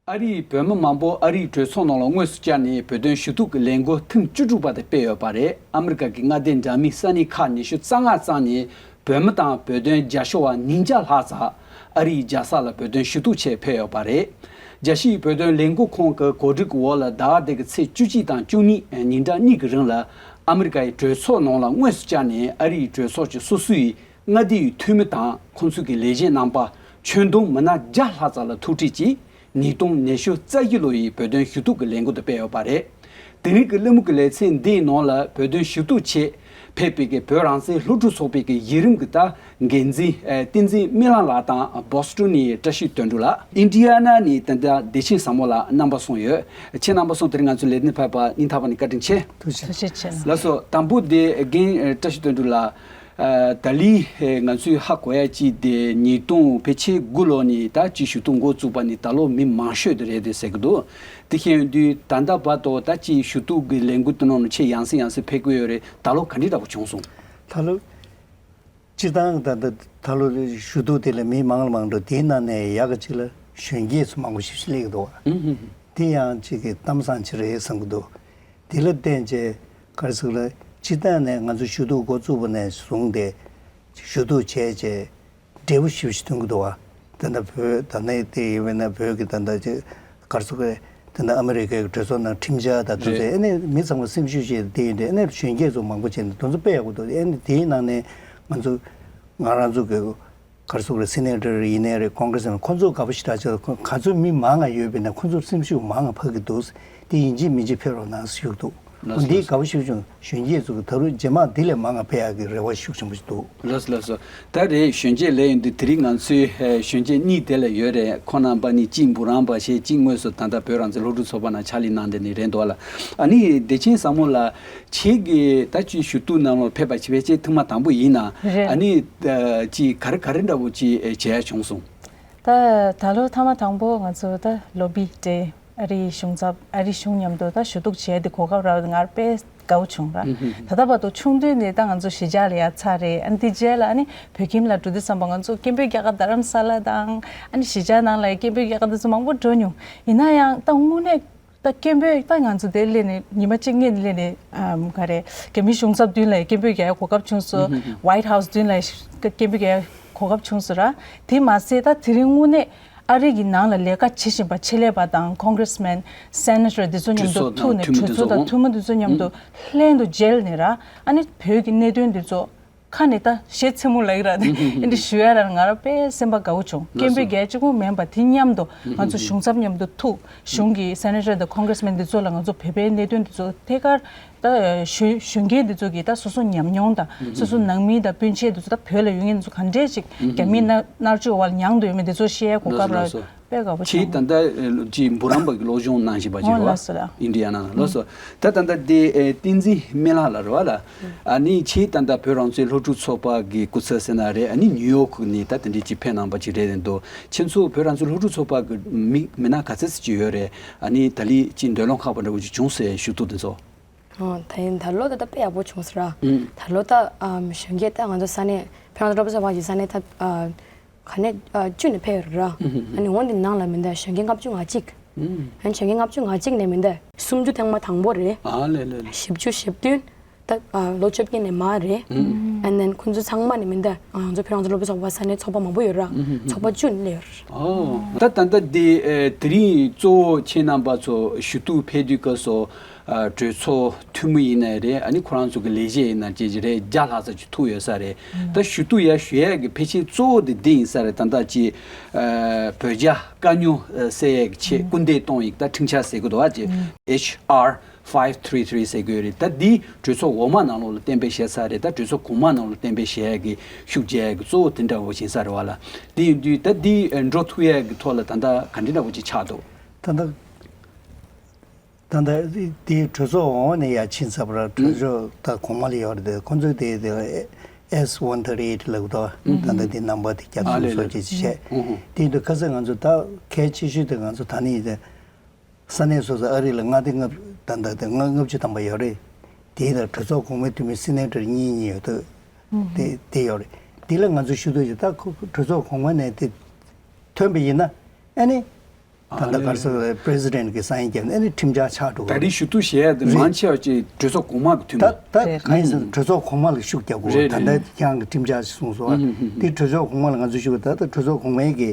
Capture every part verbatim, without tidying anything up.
ཨ་རིའི་བོད་མི་མང་པོ་ཨ་རིའི་གྲོས་ཚོགས་ནང་ལ་དངོས་སུ་བཅར་ནས་བོད་དོན་ཞུ་གཏུག་གི་ལས་འགུལ་ཐེངས་བཅུ་དྲུག་པ་དེ་སྤེལ་ཡོད་པ་རེད། ཨ་མི་རི་ཀ་གི་མངའ་སྡེ་འདྲ་མིན་ས་གནས་ཁག་ཉི་ཤུ་རྩ་ལྔ་ཙམ་ནས་བོད་མི་དང་བོད་དོན་རྒྱབ་སྐྱོར་བ་ཉིས་བརྒྱ་ལྷག་ཙམ་ཨ་རིའི་རྒྱལ་ས་ལ་བོད་དོན་ཞུ་གཏུག་ཆེད་ཕེབས་ཡོད་པ་རེད། རྒྱལ་སྤྱིའི་བོད་དོན་ལས་འགུལ་ཁང་གི་གོ་སྒྲིག་འོག་ལ་ཟླ་བ་འདི་གི་ཚེས་བཅུ་གཅིག་དང་བཅུ་གཉིས་ཉིན་གྲངས་གཉིས་ཀྱི་རིང་ལ་ཨ་མི་རི་ཀའི་གྲོས་ཚོགས་ནང་ལ་དངོས་སུ་བཅར་ནས་ཨ་རིའི་གྲོས་ཚོགས་ཀྱི་སོ་སོའི་མངའ་སྡེའི་འཐུས་མི་དང་ཁོང་ཚོའི་གི་ལས་བྱེད་རྣམ་པ་ཁྱོན་བསྡོམས་མི་སྣ་བརྒྱ་ལྷག་ཙམ་ལ་ཐུག་འཕྲད་ཀྱིས་ཉིས་སྟོང་ཉི་ཤུ་རྩ་བཞི་ལོ་ཡི་བོད་དོན་ཞུ་གཏུག་གི་ལས་འགུལ་དེ་སྤེལ་ཡོད་པ་རེད། དེ་རིང་གི་གླེང་མོལ་གྱི་ལེ་ཚན་འདིའི་ནང་ལ་བོད་དོན་ཞུ་གཏུག་ཆེད་ཕེབས་པའི་གི་བོད་རང་བཙན་སློབ་ཕྲུག་ཚོགས་པའི་གི་གཞི་རིམ་གྱི་ད་འགན་འཛིན་ཨ་བསྟན་འཛིན་སྨིན་ལམ་ལགས་དང་བོ་སི་ཊོན་ནས་བཀྲ་ཤིས་དོན་གྲུབ་ལགས། ཨིན་ཌི་ཡ་ན་ནས་ད་ལྟ་བདེ་ཆེན་བཟང་མོ་ལགས་རྣམ་པ་གསུམ་ཡོད། ཁྱེད་རྣམ་པ་གསུམ་དེ་རིང་ང་ཚོའི་ལས་དོན་ཕེབས་པ་སྙིང་ཐག་པ་ནས་བཀའ་དྲིན་ཆེ། ཐུགས་རྗེ་ཆེ། ལགས་སོ། དང་པོ་དེ་རྒན་ཨ་བཀྲ་ཤིས་དོན་གྲུབ་ལགས། ཨ་ད་ལི་ཨ་ང་ཚོས་ཧ་གོ་ཡ་གཅིག་དེ་ཉིས་སྟོང་ཕལ་ཆེར་དགུ་ལོ་ནས་ད་ཅིག་ཞུ་གཏུག་འགོ་བཙུགས་པ་ནས་ད་ལོ་མི་མང་ཤོས་དེ་རེད་དེ་ཟེར་གི་འདུག་དེ་བཤད་ཡོང་དུས་ད་ལྟ་བར་དུ་ད་ཅིག་ཞུ་གཏུག་གི་ལས་འགུལ་དེ་ནང་ནས་ཆེས་ཡང་སེ་ཡང་སེ་ཕེབས་ཀྱི་ཡོད་རེད། ད་ལོ་ག་འདྲ་འདྲ་པོ་བྱུང་སོང་། ད་ལོ་སྤྱིར་བཏང་ད་ལྟ་ད་ལོ་ཞུ་གཏུག་དེ་ལ་མི་མང་ལ་མང་འགྲོ། དེའི་ནང་ནས་ཡག་ག་ཅིག་ལ་གཞོན་སྐྱེས་ཚོ་མང་པོ་ཞེ་པོ་ཅིག་སླེབས་ཀྱི་འདུག་བ། ཨུ་ཧུ་ཧུ། དེ་ཡང་ཅིག་གི་གཏམ་བཟང་ཅིག་རེད་བསམ་གྱི་འདུག་དེ་ལ་བརྟེན་བྱས་ག་རེ་ཟེར་ལ་སྤྱིར་བཏང་ནས་ང་ཚོ་ཞུ་གཏུག་འགོ་བཙུགས་པ་ནས་བཟུང་སྟེ་ཞུ་གཏུག་བྱས་བྱས་འབྲས་བུ་ཞེ་པོ་ཅིག་ཐོན་གྱི་འདུག་བ། ད་ལྟ་བོད་ད་ནས་དེ་ཡིན་པས་ན་བོད་ཀྱི་ད་ལྟ་ཅིག་ག་རེ་ཟེར་དགོས་རེད། ད་ལྟ་ཨ་མི་རི་ཀའི་གྲོས་ཚོགས་ནང་ཁྲིམས་འཆར་དང་དེ་ཚོ་རེད། ཨ་ནི་མི་ཚང་མ་སེམས་ཤུགས་ཅིག་དེ་ཡིན་དུས་ཨ་ནི་གཞོན་སྐྱེས་ཚོ་མང་པོ་བྱས་ནས་དེ་ཚོ་སྤེལ་ཡག་པོ་འདུག་ཨ་ནི་དེའི་ནང་ནས་ང་ཚོ་ང་རང་ཚོ་གི་ག་རེ་ཟེར་དགོས་རེད། སེ་ནེ་ཊར་ཡིན་ནའི་རེད། ཀོང་གྷི་རེ་སི་མན་ཁོང་ཚོ་དགའ་པོ་ཞེ་དྲག་བྱས། ཁོ་ག་ཚོད་མི་མང་ང་ཡོད་པས་ན་ཁོང་ཚོར་སེམས་ཤུགས་མང་ང་འཕར་གྱི་འདུག་དེ་ཡིན་གཅིག་མིན་གཅིག་ཕེབས་རོགས་གནང་ཞུ་གི་འདུག་ལགས་འདི་སོ། དགའ་པོ་ཞེ་པོ་བྱུང་། གཞོན་སྐྱེས་ཚོ་གི་ད་རུང་རྗེས་མ་འདི་ལས་མང་ང་ཕེབས་ཡག་གི་རེ་བ་ཤུགས་ཆེན་པོ་ཞིག་འདུག་ལགས་སོ་ལགས་སོ། ད་རེད། གཞོན་སྐྱེས་ལབ་ཡོང་དུས་དེ་རིང་ང་ཚོའི་ཨེ་གཞོན་སྐྱེས་གཉིས་དེ་ལ་ཡོད་རེད། ཁོང་རྣམ་པ་གཉིས་གཅིག་འབུམ་རམས་པ་བྱས། གཅིག་དངོས་སུ་ད་ལྟ་བོད་རང་བཙན་སློབ་ཕྲུག་ཚོགས་པ་ནང་ཕྱག་ལས་གནང་བསྡད་ནི་རེད་འདུག་ལ། ཨ་ནི་བདེ་ཆེན་བཟང་མོ་ལགས། ཁྱེད་ཀྱིས་ད་ཅིག་ཞུ་གཏུག་ནང་ལ་ཕེབས་པ་བྱས་པའི་ཆེས་ཐེངས་མ་དང་པོ་ཡིན་ན། རེད། ཨ་ནི་ཨ་ཅིག་ག་རེ་ག་རེ་འདྲ་བོ་ཅིག་ཨེ་བྱས་བྱུང་སོང་། ད་ད་ལོ་ཐ་མ་དང་པོ་ང་ཚོ་ད་ལོ་བི་སྤྲད། ཨ་རིའི་གཞུང་ཚབ་ཨ་རིའི་གཞུང་མཉམ་དུ་ད་ཞུ་གཏུག་བྱས་ཏེ་གོ་སྐབས་རག་པ་ང་དཔེ་དགའ་བོ་བྱུང་ར། ད་ལྟ་བར་དུ་ཆུང་དུས་ནས་ད་ང་ཚོ་གཞིས་ཆགས་ལ་ཡ་ཚར་རེད། ཨ་ནི་དེ་རྗེས་ལ་ཨ་ནི་བོད་ཁྱིམ་ལ་འགྲོ་དུས་ཙམ་པ་ང་ཚོ་སྐད་འབོད་རྒྱག་ག་རྡ་རམ་ས་ལ་དང་ཨ་ནི་གཞིས་ཆགས་ནང་ལ་ཡ་སྐད་འབོད་རྒྱག་ག་དེ་ཚོ་མང་པོ་འགྲོ་མྱོང་། ཡིན་ན་ཡང་ད་དངོས་གནས་ད་སྐད་འབོད་ད་ང་ཚོ་དེ་སླེབས་ནས་ཉི་མ་གཅིག་སྔོན་སླེབས་ནས་ཨམ་ག་རེ་རྒྱ་མི་གཞུང་ཚབ་མདུན་ལ་ཡ་སྐད་འབོད་རྒྱག་ཡ་གོ་སྐབས་བྱུང་སོང་། ཝའིཊ་ཧའུ་སི་མདུན་ལ་ཡ་སྐད་འབོད་རྒྱག་ཡ་གོ་སྐབས་བྱུང་སོང་ར། དེ་མ་ཟད་ད་དེ་རིང་དངོས་གནས། ཨ་རི་གི་ནང་ལ་ལས་ཀ་བྱེད་བཞིན་པ་ཆེད་ལས་པ་དང་ཀོང་གྷི་རེ་སི་མན། སེ་ནེ་ཊར་དེ་ཚོ་མཉམ་དུ་གྲོས་ཚོགས་ཐུག་ནས་དང་གྲོས་ཚོགས་དང་འཐུས་མི་དེ་ཚོ་མཉམ་དུ་ལྷན་དུ་མཇལ་ནས་ར། ཨ་ནི་བོད་ཀྱི་གནད་དོན་དེ་ཚོ་ཁ་ནས་ད་གཞས་མཚན་མོ་ལ་ཡི་ར་ཨ་འདི་ཞུ་ཡ་ར་ང་ར་དཔེ་སེམས་པ་དགའ་བོ་བྱུང་། སྐད་འབོད་རྒྱག་གཅིག་པོ་མིན་པ་དེ་མཉམ་དུ་ང་ཚོ་གཞུང་ཚབ་མཉམ་དུ་ཐུག་གཞུང་གི་སེ་ནེ་ཊར་དང་ཀོང་གྷི་རེ་སི་མན་དེ་ཚོ་ལ་ང་ཚོ་བོད་པའི་གནད་དོན་དེ་ཚོ་ཐད་ཀར། ད་གཞོན་གཞོན་སྐྱེས་འདི་ཚོ་གིས་ད་སོ་སོ་ཉམས་མྱོང་དང་སོ་སོ་ནང་མི་དང་སྤུན་མཆེད་འདི་ཚོ་ད་བོད་ལ་ཡོད་མཁན་འདི་ཚོ་ག་འདྲས་ཅིག་རྒྱ་མིའི་མནར་མནར་གཅོད་འོག་ལ་མྱངས་བསྡད་ཡོད་མེད་འདི་ཚོ་ཤེས་ཡ་གོ་སྐབས་རག་དཔེ་དགའ་པོ་ཁྱེད་བྱུང་། ད་ལྟ་ཅིག་འབུམ་རམས་པ་གི་སློབ་སྦྱོང་གནང་བཞིན་པ་ཅིག་ཨོ་རེད་ལགས་སོ་ལགས། ཨིན་ཌི་ཡ་ན་ལགས་སོ། ད་ད་ལྟ་འདི་བསྟན་འཛིན་སྨན་བླ་ལགས་རེད་བ་ལ། ཨ་ནི་ཁྱེད་ད་ལྟ་བོད་རང་བཙན་སློབ་ཕྲུག་ཚོགས་པ་གི་སྐུ་ཚབ་ཟེར་ན་རེད། ཨ་ནི་ནིའུ་ཡོག་ནས་ད་དེ་འདྲས་ཅིག་ཕེབས་གནང་པ་ཅིག་རེད་འདུག་ཁྱེད་ཚོ་བོད་རང་བཙན་སློབ་ཕྲུག་ཚོགས་པ་གི་མི་མི་སྣ་ག་ཚད་ཅིག་ཡོད་རེད། ཨ་ནི་ད་ལི་ཅིག་འདོད་རློམ་ཁག་པ་འདྲ་བོ་ཅིག་བྱུང་སོང་ཞུ་གཏུག་དེ་ཚོ། ཨོ། ད་ཡིན་ད་ལོ་ད་ད་དཔེ་ཡག་པོ་བྱུང་སོང་ར། ཨུམ། ད་ལོ་ད་ཨམ་གཞོན་སྐྱེས་ད་ང་ཚོ་ས་གནས་བོད་རང་བཙན་སློབ་ཕྲུག་ཚོགས་པ་གི་ས་གནས་ད་ཨ་ག་ནས་ཨ་བཅུ་ནས་ཕེབས་ཡོད་ར། ཨུམ་ཧུམ་ཧུམ། ཨ་ནི་འོ་འདི་ནང་ལ་མི་འདུག་གཞོན་སྐྱེས་ལྔ་བཅུ་ང་གཅིག་ཨུམ། ཨ་ནི་གཞོན་སྐྱེས་ལྔ་བཅུ་ང་གཅིག་ནས་མི་འདུག་སུམ་ཅུ་ཐེངས་མ་དང་པོ་རེད། ཨ་ལེ་ལེ་ལེ། བཞི་བཅུ་ཞེ་བདུན། ད་ཨ་ལོ་བཅོ་བརྒྱད་ནས་མར་རེད། ཨུམ། ཨ་ནི་ཁོང་ཚོ་ཚང་མ་ནས་མི་འདུག་ང་ཚོ་བོད་རང་བཙན་སློབ་ཕྲུག་ཚོགས་པ་ས་གནས་ཚོགས་པ་མང་པོ་ཡོད་ར། ཨུམ་ཧུམ་ཧུམ། ཚོགས་པ་བཅུ་ནས་སླེབས་ཡོད་ར། ཨོ། ད་ད་ལྟ་འདི་ཨེ་དེ་རིང་གཙོ་བོ་ཁྱེད་རྣམ་པ་ཚོ་ཞུ་གཏུག་ཕེབས་དུས་སྐབས་སུ། ཨ་གྲོས་ཚོགས་འཐུས་མི་ཡིན་ནའི་རེད། ཨ་ནི་ཁོ་རང་ཚོ་གི་ལས་བྱེད་ཡིན་ན་ཅི་ཅི་རེད། བརྒྱ་ལྷག་ཙམ་ཅིག་ཐུག་ཡོད་ས་རེད། ད་ཞུ་གཏུག་ཡར་ཞུ་ཡས་ཀྱི་ཕལ་ཆེར་གཙོ་བོ་དེ་འདི་ཡིན་ས་རེད། ད་ལྟ་ཅི་ཨ་བོད་རྒྱ་དཀའ་རྙོག་ཨ་སེལ་ཡས་ཀྱི་ཆེད་སྐུལ་འདེད་གཏོང་ཡིག་ད་ཁྲིམས་འཆར་ཟེར་གི་འདུག་ཨ་ཅི་ཨེཆ་ཨར་ཕའིབ་ཐི་རི་ཐི་རི་ཟེར་གི་ཡོད་རེད། ད་འདི་གྲོས་ཚོགས་འོག་མ་ནང་ལོགས་ལ་གཏན་འབེབས་བྱས་ས་རེད། ད་གྲོས་ཚོགས་གོང་མ་ནང་ལོགས་གཏན་འབེབས་བྱས་ཡས་ཀྱི་ཤུགས་རྒྱག་ཡས་ཀྱི་གཙོ་བོ་དེ་འདྲ་བོ་ཡིན་ས་རེད་བ་ལ། དེ་ཡིན་དུས་ད་འདི་ཨ་འགྲོ་ཐུབ་ཡས་ཀྱི་ཐོག་ལ་ད་ལྟ་ག་འདྲ་འདྲ་བོ་ཅིག་ཆགས་འདུག་ད་ལྟ། ད་ལྟ་དེའི་གྲོས་ཚོགས་འོག་ནས་ཡར་ཕྱིན་ཚར་བ་ར། གྲོས་ཚོགས་ད་གོང་མ་ལ་ཡོད་རེད་དེ། ཁོང་ཚོས་དེ་དེ་ཨེས་ཝན་ཐར་ཊི་ཨེ་ཊི་ལབ་འདུག་ད་ལྟ་དེ་ནམ་བར་དེ་བརྒྱ་ཨ་ཐམ་ལེ་སོ་ལེ། ཅིག་བྱས། ཨུ་ཧུ། དེ་འདུག་ཁ་སང་ང་ཚོ་ད་གལ་ཆེ་ཤོས་དེ་ང་ཚོ་ད་ནི་དེ་ས་གནས་སོ་སོ་ཨ་རི་ལ་མངའ་སྡེ་ལྔ་ད་ལྟ་དེ་ལྔ་ལྔ་བཅུ་ཐམ་པ་ཡོད་རེད། དེའི་ལ་གྲོས་ཚོགས་གོང་མའི་འཐུས་མི་སེ་ནེ་ཊར་གཉིས་གཉིས་ཡོད་འདུག་དེ་དེ་ཡོད་རེད། དེ་ལ་ང་ཚོ་ཞུ་གཏུག་ཅིག་ད་ཁོ་གྲོས་ཚོགས་གོང་མ་ནས་དེ་ཐོན་པ་ཡིན་ན་ཨ་ནི། ད་ལྟ་ག་རེ་ཟེར་པ་རེད། པྲེ་སི་ཌེན་གི་སའིན་བརྒྱབ་ནས་ཨ་ནི་ཁྲིམས་འཆར་ཆགས་འགྲོ་གི་ད་རེད། རེད་ཞུ་གཏུག་བྱས་ཏེ་རེད། མང་ཆེ་བ་ཅིག་གྲོས་ཚོགས་གོང་མ་གི་འཐུས་ད་མི་ད་རེད། གང་ཡིན་ཟེར་ན་གྲོས་ཚོགས་གོང་མ་ལ་ཤུགས་རྒྱག་དགོས་རེད། ད་རེད། ལྟ་ཁྱེད་རང་གི་ཁྲིམས་འཆར་ཞིག་གསུངས་སོང་ཨ། ཨུ་ཧུ་ཧུ་ཧུ། དེ་གྲོས་ཚོགས་གོང་མ་ལ་ང་ཚོ་ཞུ་དགོས། ད་ལྟ་གྲོས་ཚོགས་གོང་མའི་གི་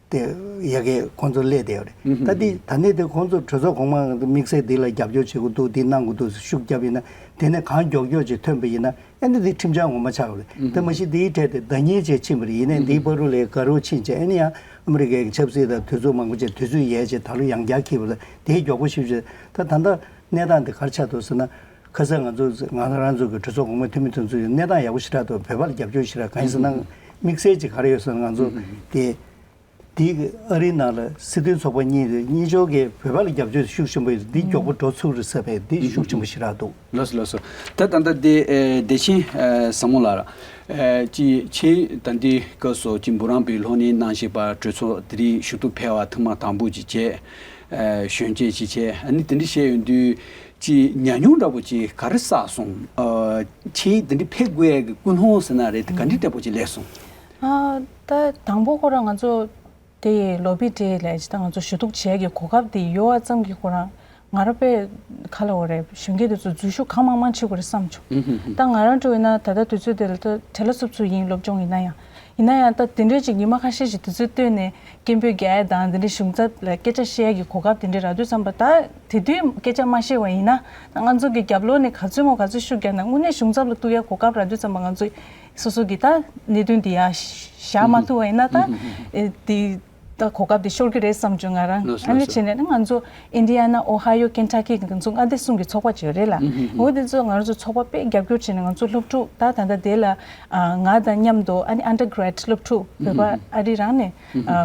དེ་ཡ་གི་ཁོང་ཚོ་སླེབས་བསྡད་ཡོད་རེད། ཨུ་ཧུ་ད་དེ་ཧུ། ད་ནི་དེ་ཁོང་ཚོ་གྲོས་ཚོགས་གོང་མ་དམིགས་བསལ་དེ་ལ་རྒྱབ་སྐྱོར་བྱེད་དགོས་འདུག་དེ་གནང་དགོས་འདུག་ཤུགས་རྒྱབ་ཡིན་ན་དེ་ནས་གང་མགྱོགས་མགྱོགས་ཅིག་ཐོན་པ་ཡིན་ན། ཨ་ནི་འདི་ཁྲིམས་འཆར་ངོ་མ་ཆགས་པ་རེད། ཨུ་ད་མ་གཞི་འདིའི་གྲས་དེ་ཟླ་ཉིན་བྱས་ཕྱིན་པ་རེད། ཡིན་ནའི་འདིའི་ཨུ་བར་དུ་ལས་དགའ་རབ་ཕྱིན་བྱས། ཨ་ནི་ཡང་ཨ་མི་རི་ཀའི་ཆབ་སྲིད་དང་དུས་ཚོད་མང་པོ་བྱས། དུས་ཚོད་ཡལ་བྱས། ད་ལོ་ཡང་བསྐྱར་འཁེལ་བ་རེད། དེའི་མགྱོགས་པོ་ཞིག་བྱས། ད་ད་ལྟ་གནས་སྟངས་དེ་ག་རེ་ཆགས་འདུག་ཟེར་ན། ཁ་སང་ང་ཚོ་ང་རང་ཚོ་གི་གྲོས་ཚོགས་གོང་མའི་འཐུས་མི་དེ་ཚོ་ཡིས་གནས་སྟངས་ཡག་པོ་ཞེ་དྲག་འདུག་བོད་པ་ལ་རྒྱབ་སྐྱོར་ཞེ་དྲག་གང་ཡིན་ཟེར་ན། དམིགས་བསལ་ཅིག་ག་རེ་ཡོད་ཟེར་ན། ང་ཚོ་དེ་དེའི་ཨ་རིའི་ནང་ལ་སྲིད་དོན་ཚོགས་པ་གཉིས་དེ་གཉིས་ཆོག་གིས་བོད་པ་ལ་རྒྱབ་སྐྱོར་ཤུགས་ཆེན་པོ་ཡོད། འདི་མགྱོགས་པོ་འགྲོ་ཚུགས་རེད་བསམ་པའི་འདི་ཤུགས་ཆེན་པོ་ཞེ་དྲག་འདུག་ལགས་སོ་ལགས་སོ། ད་ད་ལྟ་འདི་ཨེ་བདེ་ཆེན་ཨེ་བཟང་མོ་ལགས་ཨེ་ཅི་ཆེ་ད་འདི་སྐབས་སུ་ཅི་འབུམ་རམས་པའི་སློབ་གཉེར་གནང་བཞིན་པ་གྲོས་ཚོགས་འདི་རིགས་ཞུ་གཏུག་ཕེབས་པ་ཐེངས་མ་དང་པོ་ཅིག་བྱས། ཨེ་གཞོན་སྐྱེས་ཅིག་བྱས། ཨ་ནི་དེ་འདྲ་བཤད་ཡོང་དུས་ཅི་ཉམས་མྱོང་འདྲ་པོ་ཅིག་ག་རེ་བསགས་སོང་། ཨེ་ཆེ་དེ་འདྲ་ཕེབས་དགོས་ཡ་གི་ཀུན་སློང་ཟེར་ན་རེད། དེ་ག་འདྲ་འདྲ་པོ་ཅིག་སླེབས་སོང་། ཨ་ད་དང་པོ་ཁོ་རང་ང་ཚོ་དེ་ལོ་བི་ཌེ་ལས་ཅི་ད་ང་ཚོ་ཞུ་གཏུག་བྱེད་ཀྱི་གོ་སྐབས་དེ་ཡོད་པ་ཙམ་གྱིས་ཁོ་རང་ང་རང་དཔེ་ག་ལབ་དགོས་རེད། གཞོན་སྐྱེས་དེ་ཚོ་འཛུལ་ཞུགས་གང་མང་མང་བྱེད་དགོས་རེད་བསམ་བྱུང་། ཨུ་ཧུ་ཧུ། ད་ང་རང་འདྲ་བོ་ཡིན་ན་ད་ལྟ་དུས་ཚོད་དེ་ལ་ད་བྲེལ་བ་འཚུབ་འཚུབ་ཡིན། སློབ་སྦྱོང་ཡིན་ན་ཡང་། ཡིན་ན་ཡང་ད་དེ་འདྲའི་ཅིག་ཉི་མ་ཁ་ཤས་ཤིག་དུས་ཚོད་བཏོན་ནས་སྐད་འབོད་རྒྱག་ཡ་དང་དེ་འདྲའི་གཞུང་ཚབ་ལ་སྐད་ཆ་བཤད་ཡ་གི་གོ་སྐབས་དེ་འདྲ་རག་དུས་ཙམ་པ། ད་དེ་དུས་སྐད་ཆ་མ་བཤད་པ་ཡིན་ན་ད་ང་ཚོ་གི་རྒྱབ་ལོགས་ནས་ག་ཚོད་མང་ག་ཚོད་ཤུགས་རྒྱག་ན་དངོས་གནས་གཞུང་ཚབ་ལ་གཏུག་ཡ་གོ་སྐབས་རག་དུས་ཙམ་པ། ང་ཚོ་སོ་སོ་གི་ད་གནད་དོན་འདི་ཡ་བཞག་མ་ཐུབ་པ་ཡིན་ན་ད་ཨེ་དེ་ད་གོ་སྐབས་དེ་ཤོར་གི་རེད་བསམ་བྱུང་ང་རང་། ལགས་སོ་ཨ་ནི་ལགས་སོ། བྱས་ནས་ང་ཚོ་ཨིན་ཌི་ཡ་ན། ཨོ་ཧའི་ཡོ། ཀེན་ཊ་ཀི་གི་ང་ཚོ་མངའ་སྡེ་གསུམ་གྱི་ཚོགས་པ་ཅིག་ཡོད་རེད་ལ། འོ་དེ་ཚོ་ང་རང་ཚོ་ཚོགས་པ་དཔེ་རྒྱབ་སྐྱོར་བྱས་ནས་ང་ཚོ་སློབ་ཕྲུག་ད་ད་ལྟ་དེ་ལ་ང་དང་མཉམ་དུ་ཨ་ནི་ཨན་ཌར་གྷ་རེཌ་སློབ་ཕྲུག་བོད་པ་ཨ་རི་རང་ནས་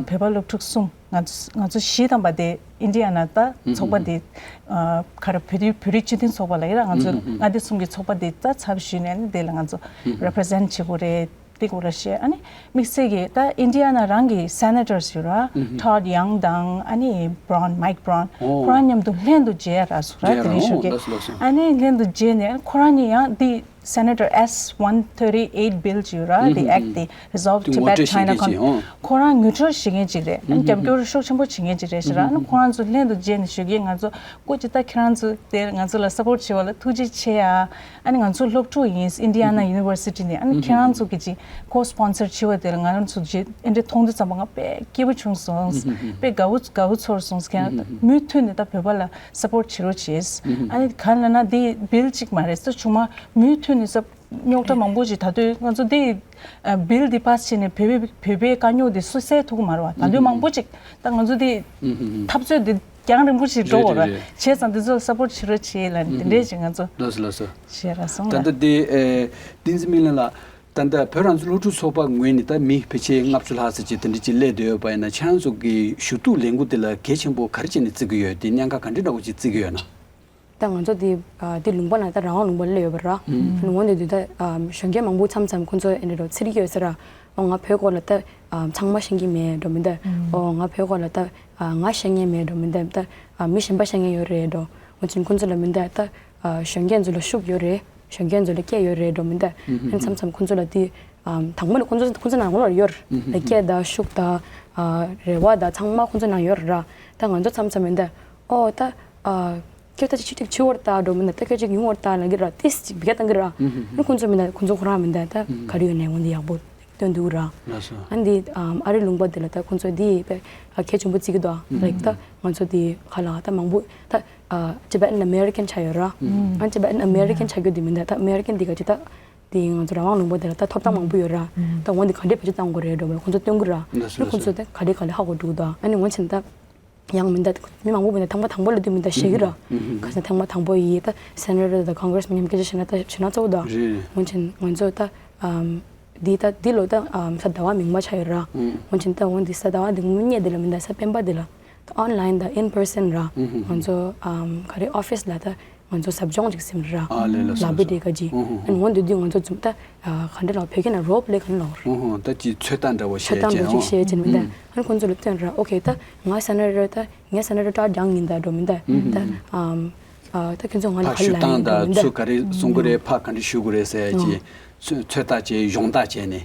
བོད་པ་སློབ་ཕྲུག་གསུམ། ང་ཚོ་ང་ཚོ་བཞི་དང་པོ་དེ་ཨིན་ཌི་ཡ་ན་ད་ཚོགས་པ་དེ་ག་རེ་བོད་རིགས་བོད་རིགས་སྤྱི་མཐུན་ཚོགས་པ་ལ་ཡིན་ལ། ང་ཚོ་མངའ་སྡེ་གསུམ་གྱི་ཚོགས་པ་དེ་ད་ཚབ་ཞུས་ནས་ཨ་ནི་དེ་ལ་ང་ཚོ་རེ་པི་རེ་ཛེན་ཊི་བྱེད་དགོས་རེད། དེ་སྐོར་ལ་བཤད། ཨ་ནི་དམིགས་བསལ་གྱིས་ད་ཨིན་ཌི་ཡ་ན་རང་གི་སེ་ནེ་ཊར་ཡོད་ར། ཊོཌ་ཡང་དང་ཨ་ནི་བྷ་རོན། མའིཀ་བྷ་རོན། ཨོ། ཁོ་རང་མཉམ་དུ་ལྷན་དུ་མཇལ་རག་སོང་ར། ཇེ་དེ་རང་རིང་ཤོད་ཀྱི། ལགས་སོ་ལགས་སོ། ཨ་ནི་ལྷན་དུ་མཇལ་ནས་ཁོ་རང་ནི་ཡང་དེ་སེ་ནེ་ཊར་ཨེས་ཝན་ཐར་ཊི་ཨེཊ་བིལ་ཅིག་ཡོད་ར། དེ་ཨེཀཊ་དེ་རི་སོལབ་ཊི་བེཊ་ཆའི་ན་ཀོན། ཁོ་རང་ངོ་སྤྲོད་བྱེད་མཁན་ཅིག་རེད། ཨ་ནི་རྒྱབ་སྐྱོར་ཤུགས་ཆེན་པོ་བྱེད་མཁན་ཅིག་རེད་ཟེར་ར། ཨ་ནི་ཁོ་རང་ཚོ་ལྷན་དུ་མཇལ་ནས་ཞུ་གི། ང་ཚོ་སྐུ་མཁྱེན། ད་ཁྱེད་རང་ཚོ་དེར་ང་ཚོ་ལ་སབ་པོར་ཊི་བྱེད་པ་ལ་ཐུགས་རྗེ་ཆེ་ཡ། ཨ་ནི་ང་ཚོ་སློབ་ཕྲུག་ཡིན། ཨིན་ཌི་ཡ་ན་ཡུ་ནི་ཝར་སི་ཊི་ནས། ཨ་ནི་ཁྱེད་རང་ཚོ་གི་ཅིག་ཁོ་སི་པོན་སར་བྱེད་པ་དེ་ལ་ང་རང་ཚོ་ཅིག་ཨེ་འདྲ་མཐོང་དུས་ཙམ་པ་ང་དཔེ་སྐྱིད་པོ་བྱུང་སོང་། དཔེ་དགའ་བོ་དགའ་བོ་ཚོར་སོང་། ཁྱེད་རང་མུ་མཐུད་ནས་ད་བོད་པ་ལ་སབ་པོར་ཊི་བྱེད་རོགས་བྱེད། ཨ་ནི་གང་ལབ་ན་འདི་བིལ་གཅིག་མ་རེད། ས་ཆུང་མ་མུ་མཐུད་ནས་ས་རྙོག་དྲ་མང་པོ་ཅིག་ད་དུས་ང་ཚོ་འདི་བིལ་འདི་པཱ་སི་བྱས་ནས་བོད་པའི་བོད་པའི་དཀའ་རྙོག་འདི་སུ་སེལ་ཐུབ་ཀྱི་མ་རེད་བ། ད་དུས་མང་པོ་ཅིག་ད་ང་ཚོ་འདི་འཐབ་རྩོད་འདི་རྒྱང་རིང་པོ་ཞིག་འགྲོ་དགོས་རེད། རེད་རེད་རེད། བྱས་ཙང་འདི་ཚོ་ལ་སབ་པོར་ཊི་བྱེད་རོགས་བྱེད་ལབ་ནས་འདི་འདྲས་ཅིག་ང་ཚོ་ལགས་སོ་ལགས་སོ། བྱས་ར་སོང་ད་ལ། ད་འདི་ཨེ་བསྟན་འཛིན་སྨིན་ལགས་ལ། ད་ལྟ་བོད་རང་བཙན་སློབ་ཕྲུག་ཚོགས་པ་ངོས་ནས་ད་མི་ཕལ་ཆེར་ལྔ་བཅུ་ལྷག་ཙམ་ཅིག་དེ་འདྲ་ཅིག་སླེབས་བསྡད་ཡོད་པ་ཡིན་ན། ཁྱེད་རང་ཚོ་གི་ཞུ་གཏུག་ལས་འགུལ་དེ་ལ་གལ་ཆེན་པོ་ག་རེ་བྱས་ནས་བརྩི་གི་ཡོད། དེ་གནད་འགག་ག་འདྲ་འདྲ་བོ་ཅིག་བརྩི་གི་ཡོད་ན། ད་ང་ཚོ་འདི་ཨ་འདི་ལུང་པ་ན་ད་རང་དབང་ལུང་པ་སླེབས་ཡོད་པ་ར། ཨུམ། ལུང་པ་འདི་འདི་ད་ཨ་གཞོན་སྐྱེས་མང་པོ་མཚམས་མཚམས་ཁོང་ཚོ་ཨེ་འདྲ་འདྲ་བོ་འཚེར་གྱི་ཡོད་ས་ར། ཨོ་ང་བོད་སྐོར་ལ་ད་ཨ་ཚང་མ་ཤེས་ཀྱི་མེད་འགྲོ་མི་འདུག་ཨོ་ང་བོད་སྐོར་ལ་ད་ཨ་ང་ཤེས་མཁན་མེད་འགྲོ་མི་འདུག་ད་ཨ་མི་གཞན་པ་ཤེས་མཁན་ཡོད་རེད་འགྲོ། ང་ཚོ་ཁོང་ཚོ་ལ་མི་འདུག་ད་ཨ་གཞོན་སྐྱེས་ཚོ་ལ་ཤུགས་ཡོད་རེད། གཞོན་སྐྱེས་ཚོ་ལ་སྐད་ཡོད་རེད་འགྲོ་མི་འདུག་ཨ་མཚམས་མཚམས་ཁོང་ཚོ་ལ་དེ་ཨ་དང་པོ་ནས་ཁོང་ཚོ་ཁོང་ཚོ་ནང་ལོགས་ལ་ཡོད་རེད། སྐད་དང་ཤུགས་དང་ཨ་རེ་བ་དང་ཚང་མ་ཁོང་ཚོ་ནང་ཡོད་རེད་ར། ད་ང་ཚོ་མཚམས་མཚམས་མི་འདུག་ཨོ་ད་ཨ་སྐད་ད་ཅིག་ཅིག་བྱེད་འོར་ད་འགྲོ་མི་འདུག་ད་སྐད་ཅིག་ཡོང་འོར་ད་ལབ་ཀྱི་ར། ཏིས་ཅིག་བི་ཀ་བཏང་གི་ར། ཨ་ཁོང་ཚོ་མི་འདུག་ཁོང་ཚོ་ཁོ་རང་མི་འདུག་ད་ག་རེ་ཡོད་ནས་འོང་འདི་ཡག་པོ། སྟོན་འདུག་ར། ལགས་སོ། ཨ་འདི་ཨ་རི་ལུང་པ་འདི་ལ་ད་ཁོང་ཚོས་འདི་དཔེ་གལ་ཆེན་པོ་བརྩི་གི་འདུག་ལའིཀ་ད་ང་ཚོ་འདི་ག་ལ་ད་མང་པོ་ད་ཨ་Tibetan American ཆགས་ཡོད་ར། ཨ་Tibetan American ཆགས་རྒྱུ་འདི་མི་འདུག་ད་American འདི་ག་ཅིག་ད་འདི་ང་ཚོ་རང་དབང་ལུང་པ་འདི་ལ་ད་ཐོབ་ཐང་མང་པོ་ཡོད་ར། ད་འོ་འདི་ག་འདྲས་བེད་སྤྱོད་གཏང་དགོས་རེད་འགྲོ་བས་ཁོང་ཚོ་སྟོན་གི་ར། ལགས་སོ། ཁོང་ཚོ་ད་ག་ལེ་ག་ལེ་ཧ་གོ་འགྲོ་གི་འདུག་ཨ་ནི་འོན་ཆེན་ད། ཡང་མི་འདུག་མི་མང་པོ་མི་འདུག་ཐེངས་མ་དང་པོ་ལ་དུས་མི་འདུག་ཤེས་ཀྱི་ར། ཁ་སང་ཐེངས་མ་དང་པོ་ཡིན་ད་Senator དང་Congressman མཉམ་སྐད་ཆ་བཤད་ན་ད་བྱེད་ན་གཙོ་བོ་ད། རེད། འོན་ཀྱང་ང་ཚོ་ད་ཨམ་འདི་ད་འདི་ལོ་ད་ཨམ་གཟའ་ཟླ་བ་མིག་དམར་ཆགས་ཡོད་ར། འོན་ཀྱང་ད་འོན་འདི་གཟའ་ཟླ་བ་འདི་ངུ་ཉེ་འདི་ལ་མི་འདུག་གཟའ་སྤེན་པ་འདི་ལ་ད་online དང་in person ར། ང་ཚོ་ཨམ་ག་རེ་office ལ་ད་ང་ཚོ་ཟབ་སྦྱོང་ཅིག་ཟིན་ར། ཨ་ལས་ལ་ལབ་སོ་པའི་སོ། དེ་ག་ཅི། ཨ་ནི་འོན་འདི་དུས་ང་ཚོ་ཛུམ་ད་ག་འདྲ་ལ་བོད་སྐད་ན་role play ག་འདྲ་ལ་ར། ད་ཅི་ཚོད་ལྟ་འདྲ་བོ་ཚོད་ལྟ་འདྲ་བོ་ཅིག་བྱེད་ཅེས་ན། ཨ་ནི་ཁོང་ཚོ་ལ་སྟོན་ར། ཨོ་ཁེ་ད་ང་Senator ད་ངའི་Senator ཊོཌ་ཡང་ཡིན་ད་འགྲོ་མི་འདུག་ད་ཨམ་ ཨ། ད་ཁྱེད་ཚོ་ང་ལ་ཕར་ག་རེ་ཞུ་ལབ་སྟངས་ཡིན་དང་འདུག་ཚུལ་ག་རེ་གསུང་གི་རེད། ཕར་ག་འདྲ་ཞུ་དགོས་རེད་ཟེར་ཡ་ཅིག་ཚོད་ལྟ་བྱས། སྦྱོང་བརྡར་བྱས་ནས།